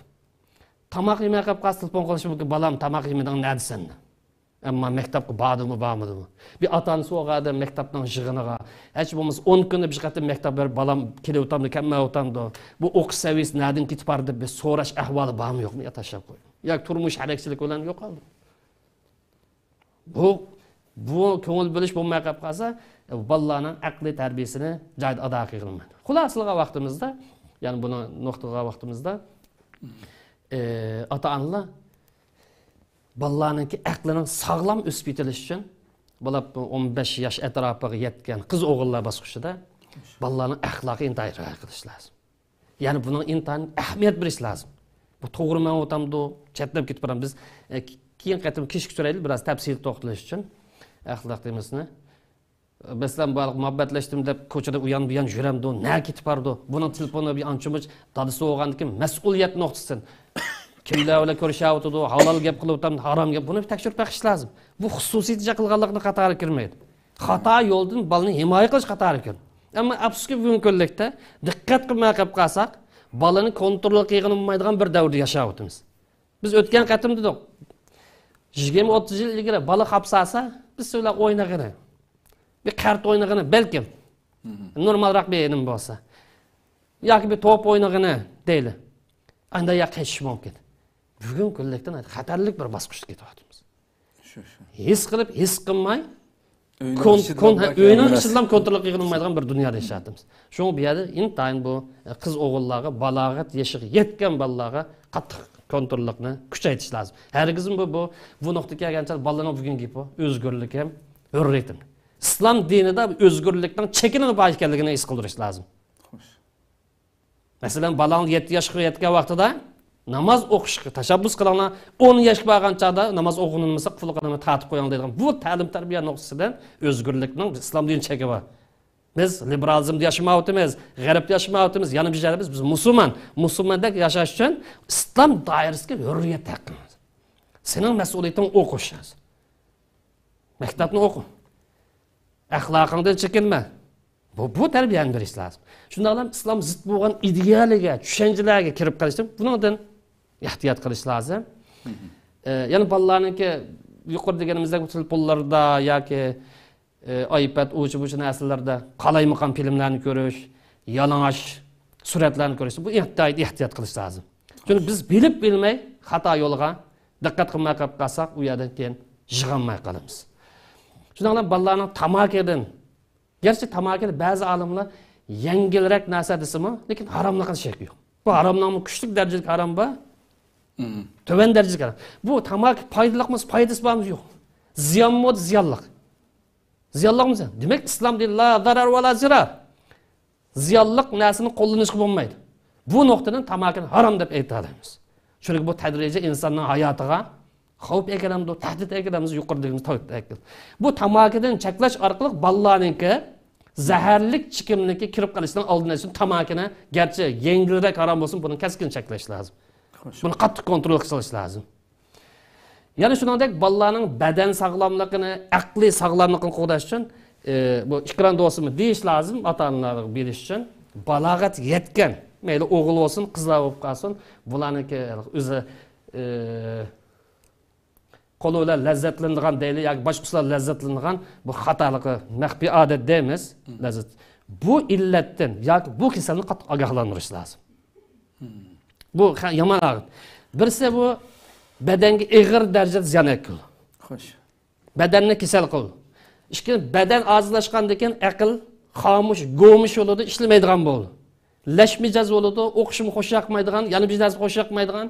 تاماق يېمەي قېلىپ قالسا، تېلېفون قىلىشى مۇمكىن، بالام، تاماق يېمىدىڭ، نەدىسەن؟ ئەمما مەكتەپكە باردىمۇ، بارمىدىمۇ؟ بىر ئاتا ئانىسى بولغان ئادەم مەكتەپنىڭ يىغىنىغا، ھەچ بولمىسا ئون كۈندە بىر قېتىم مەكتەپكە بېرىپ، بالام كېلىۋاتامدۇ، كەلمەيۋاتامدۇ؟ بۇ ئوقۇش سەۋىيەسى نەدىن كېتىپ بارىدۇ دەپ بىر سوراش ئەھۋالى بارمۇ، يوقمۇ؟ يا تاشلاپ قويدۇم. ياكى تۇرمۇش ھەرەكچىلىكى بىلەن يوقالدى. بۇ، بۇ كۆڭۈل بۆلۈش بولماي قېلىپ قالسا، بالىلارنىڭ ئەقلىي تەربىيەسىنى جايىدا ئادا قىلغىلى بولمايدۇ. خۇلاسىلىغان ۋاقتىمىزدا، يەنى بۇنى نۇقتىغا ۋاقتىمىزدا، ئى، ئاتا-ئانىلار بالىلارنىڭكى ئەقلىنىڭ ساغلام ئۆسۈپ يېتىلىشى ئۈچۈن، بالا ئون بەش ياش ئەتراپىغا يەتكەن قىز ئوغۇللار باسقۇچىدا بالىلارنىڭ ئەخلاقىغا ئىنتايىن رىئايە قىلىش لازىم. يەنى بۇنىڭ ئىنتايىن ئەھمىيەت بېرىش لازىم. بۇ توغرا مېڭىۋاتامدۇ، چەتنەپ كېتىپ بارامدۇ؟ بىز، ئە، كېيىنكى قېتىم كېچىكىپ سۆزلەيلى، بىراز تەپسىلىي توختىلىش ئۈچۈن ئەخلاق تېمىسىنى. مەسىلەن، بۇ مۇھەببەتلەشتىم دەپ كوچىدا ئۇيان-بۇيان يۈرەمدۇ، نەگە كېتىپ بارىدۇ؟ بۇنىڭ تېلېفونى بىر ئانچە مۇنچە، دادىسى بولغاندىكىن مەسئۇلىيەت نۇقتىسىدىن كىملەر بىلەن كۆرۈشۈۋاتىدۇ، ھالال گەپ قىلىۋاتامدۇ، ھارام گەپ، بۇنى تەكشۈرۈپ بېقىش لازىم. بۇ خۇسۇسىيىتى جىق قىلغانلىقنىڭ قاتارىغا كىرمەيدۇ. خاتا يولدىن بالىنى ھىمايە قىلىش قاتارىغا كىرىدۇ. ئەمما ئەپسۇسكى، بۈگۈنكى كۈنلۈكتە دىققەت قىلماي قېلىپ قالساق، بالىنى كونترول قىلغىلى بولمايدىغان بىر دەۋردە ياشاۋاتىمىز. بىز ئۆتكەن قېتىم دېدۇق، يىگىرمە ئوتتۇز يىل ئىلگىرى بالا خاپسالسا، بىز سىلەر ئوينىغىنى، بىر قارت ئوينىغىنى، بەلكىم نورمالراق بىر نېمە بولسا، ياكى بىر توپ ئوينىغىنى دەيلى. ئانداق ياق قېچىش مۇمكىن. بۈگۈنكى كۈنلۈكتىن خەتەرلىك بىر باسقۇچتا كېتىۋاتىمىز. شۇ، شۇ. ھېس قىلىپ، ھېس قىلماي، ئۆينىڭ كون-، ئىچىدىلا كون-، بار ئۆينىڭ كەلمەس. ئىچىدىلا كونترول قىلغىلى بولمايدىغان بىر دۇنيادا ياشاۋاتىمىز. شۇڭا بۇ يەردە ئىنتايىن بۇ، ئە، قىز ئوغۇللارغا، بالاغەت يېشىغا يەتكەن بالىلارغا قاتتىق كونتروللۇقنى كۈچەيتىش لازىم. ھەرگىزمۇ بۇ، بۇ، بۇ نۇقتىغا كەلگەنچە بالىنىڭ بۈگۈنكى گېپى ئۆزگۈرلۈكىم، ھۆررىيىتىم. ئىسلام دىنىدا ئۆزگۈرلۈكنىڭ چېكىنىڭ بار ئىكەنلىكىنى ھېس قىلدۇرۇش لازىم. خوش. مەسىلەن، بالاڭ يەتتە ياشقا يەتكەن ۋاقتىدا ناماز ئوقۇشقا تەشەببۇس قىلىڭلار، ئون ياشقا بارغان چاغدا ناماز ئوقۇنۇلمىسا، قۇلىقىدىن تارتىپ قويۇڭ دەيدىغان بۇ تەلىم-تەربىيە نۇقتىسىدىن ئۆزگۈرلۈكنىڭ ئىسلام دىنى چېكى بار. بىز لىبېرالىزمدا ياشىمايۋاتىمىز، غەربتە ياشىمايۋاتىمىز، يەنە بىر يەردە بىز، بىز مۇسۇلمان. مۇسۇلماندەك ياشاش ئۈچۈن ئىسلام دائىرىسىدىكى ھۆررىيەت ھەققىمىز. سېنىڭ مەسئۇلىيىتىڭ ئوقۇش. مەكتەپنى ئوقۇ. ئەخلاقىڭدىن چېكىنمە. بۇ، بۇ تەربىيەنى بېرىش لازىم. شۇنداقلا ئىسلام زىت بولغان ئىدىيەلەرگە، چۈشەنچىلەرگە كىرىپ قېلىشتىن بۇنىڭدىن ئېھتىيات قىلىش لازىم. ئە، يەنە بالىلارنىڭكى يۇقىرىدا دېگىنىمىزدەك تېلېفونلىرىدا ياكى، ئە، ئايپاد، ئۇچۇ-بۇچۇ نەرسىلەردە قالايمىقان فىلىملەرنى كۆرۈش، يالىڭاچ سۈرەتلەرنى كۆرۈش، بۇ ئىنتايىن ئېھتىيات قىلىش لازىم. چۈنكى بىز بىلىپ بىلمەي خاتا يولغا دىققەت قىلماي قېلىپ قالساق، ئۇ يەردىن كېيىن يىغالماي قالىمىز. شۇنداق بىلەن بالىلارنىڭ تاماكىدىن، گەرچە تاماكىنى بەزى ئالىملار يەڭگىلرەك نەرسە دېسىمۇ، لېكىن ھاراملىقىدا شەك يوق. بۇ ھارامنىڭمۇ كۈچلۈك دەرىجىلىك ھارام بار، مم. تۆۋەن دەرىجىلىك ھارام. بۇ تاماكا پايدىلىقمۇ، پايدىسى بارمۇ؟ يوق. زىيانمۇ؟ زىيانلىق. زىيانلىقمۇ زىيان؟ دېمەك، ئىسلام دىنى لا زەرەر ۋە لا زىرار. زىيانلىق نەرسىنى قوللىنىشقا بولمايدۇ. بۇ نۇقتىدىن تاماكىنى ھارام دەپ ئېيتالايمىز. چۈنكى بۇ تەدرىجىي ئىنساننىڭ ھاياتىغا خەۋپ ئەكېلەمدۇ، تەھدىت ئەكېلەمدۇ، يۇقىرىدىكىمىز تەھدىت ئەكېلىدۇ. بۇ تاماكىدىن چەكلەش ئارقىلىق بالىلارنىڭكى زەھەرلىك چىكىملىككە كىرىپ قېلىشىنىڭ ئالدىنى ئېلىش ئۈچۈن تاماكىنى، گەرچە يەڭگىلرەك ھارام بولسىمۇ، بۇنى كەسكىن چەكلەش لازىم. خوش. بۇنى قاتتىق كونترول قىلىش لازىم. يەنە شۇنىڭدەك بالىلارنىڭ بەدەن ساغلاملىقىنى، ئەقلىي ساغلاملىقىنى قوغداش ئۈچۈن، ئى، بۇ ئېكراندا بولسىمۇ دېيىش لازىم، ئاتا-ئانىلارغا بېرىش ئۈچۈن. بالاغەت يەتكەن، مەيلى ئوغۇل بولسۇن، قىزلار بولۇپ قالسۇن، بۇلارنىڭكى ئۆزى، ئى، قولى بىلەن لەززەتلىنىدىغان دەيلى ياكى باشقىسىلەر لەززەتلىنىدىغان بۇ خاتالىقى، مەخپىي ئادەت دەيمىز، لەززەت. بۇ ئىللەتتىن ياكى بۇ كېسەلدىن قاتتىق ئاگاھلاندۇرۇش لازىم. بۇ خە-، يامان ئادەت. بىرسى بۇ بەدەنگە ئېغىر دەرىجىدە زىيان ئەكىلىدۇ. خوش. بەدەننى كېسەل قىلىدۇ. ئىككىنچى، بەدەن ئاجىزلاشقاندىن كېيىن ئەقىل خامۇش، گومۇش بولىدۇ، ئىشلىمەيدىغان بولىدۇ. لەش مىجەز بولىدۇ، ئوقۇشمۇ خوش ياقمايدىغان، يەنە بىر نەرسە خوش ياقمايدىغان،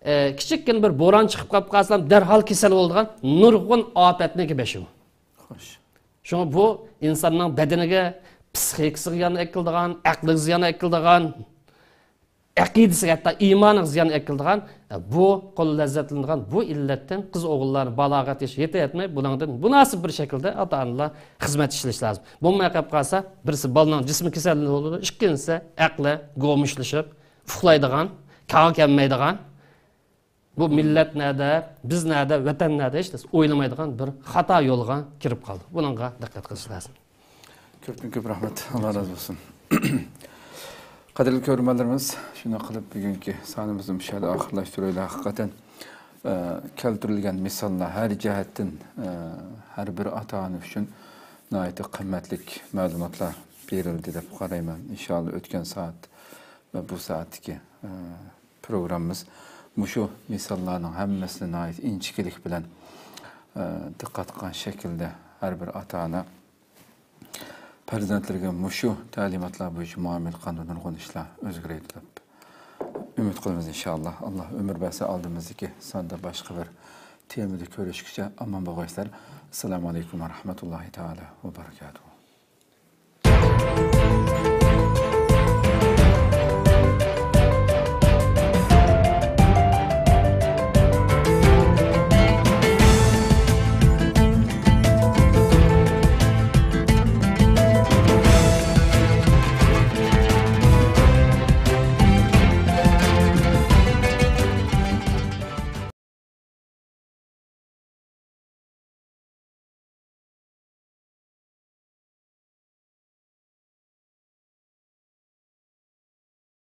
ئە، كىچىككىنە بىر بوران چىقىپ قاپ قالسىلا دەرھال كېسەل بولىدىغان نۇرغۇن ئاپەتنىڭكى بېشى بۇ. خوش. شۇڭا بۇ ئىنساننىڭ بەدىنىگە، پسىخىكىسىغا زىيان ئەكىلىدىغان، ئەقلىگە زىيان ئەكىلىدىغان، ئەقىدىسىگە، ھەتتا ئىمانىغا زىيان ئەكېلىدىغان، بۇ قول لەززەتلىنىدىغان بۇ ئىللەتتىن قىز ئوغۇللارنى بالاغەت يېشىغا يېتەيەتمەي، بۇنىڭدىن مۇناسىپ بىر شەكىلدە ئاتا-ئانىلار خىزمەت ئىشلىشى لازىم. بولماي قېلىپ قالسا، بىرسى بالىنىڭ جىسمىي كېسەللىكى بولىدۇ، ئىككىنچىسى ئەقلى گومۇشلىشىپ، ئۇخلايدىغان، كارغا كەلمەيدىغان، بۇ مىللەت نەدە، بىز نەدە، ۋەتەن نەدە، ھېچ نەرسە ئويلىمايدىغان بىر خاتا يولغا كىرىپ قالدى. بۇنىڭغا دىققەت قىلىش لازىم. كۆپتىن كۆپ رەھمەت. ئاللا رازى بولسۇن. قەدىرلىك كۆرۈرمەنلىرىمىز، شۇنداق قىلىپ بۈگۈنكى سانىمىزنى مۇشۇ يەردە ئاخىرلاشتۇرايلى. ھەقىقەتەن ئە، كەلتۈرۈلگەن مىساللار ھەر جەھەتتىن، ئە، ھەر بىر ئاتا-ئانا ئۈچۈن ناھايىتى قىممەتلىك مەلۇماتلار بېرىلدى دەپ قارايمەن. ئىنشائاللا ئۆتكەن سائەت ۋە بۇ سائەتتىكى ئە، پروگراممىمىز مۇشۇ مىساللارنىڭ ھەممىسىنى ناھايىتى ئىنچىكىلىك بىلەن ئە، دىققەت قىلغان شەكىلدە ھەر بىر ئاتا-ئانا پەرزەنتلىرىگە مۇشۇ تەلىماتلار بويىچە مۇئامىلە قىلغاندا نۇرغۇن ئىشلار ئۆزگىرىدۇ دەپ ئۈمىد قىلىمىز ئىنشائاللا. ئاللا ئۆمۈر بەرسە ئالدىمىزدىكى ساندا باشقا بىر تېمىدا كۆرۈشكىچە ئامان بولغايسىلەر. ئەسسالامۇ ئەلەيكۇم ۋە رەھمەتۇللاھى تائالا ۋە بەرىكاتۇھۇ.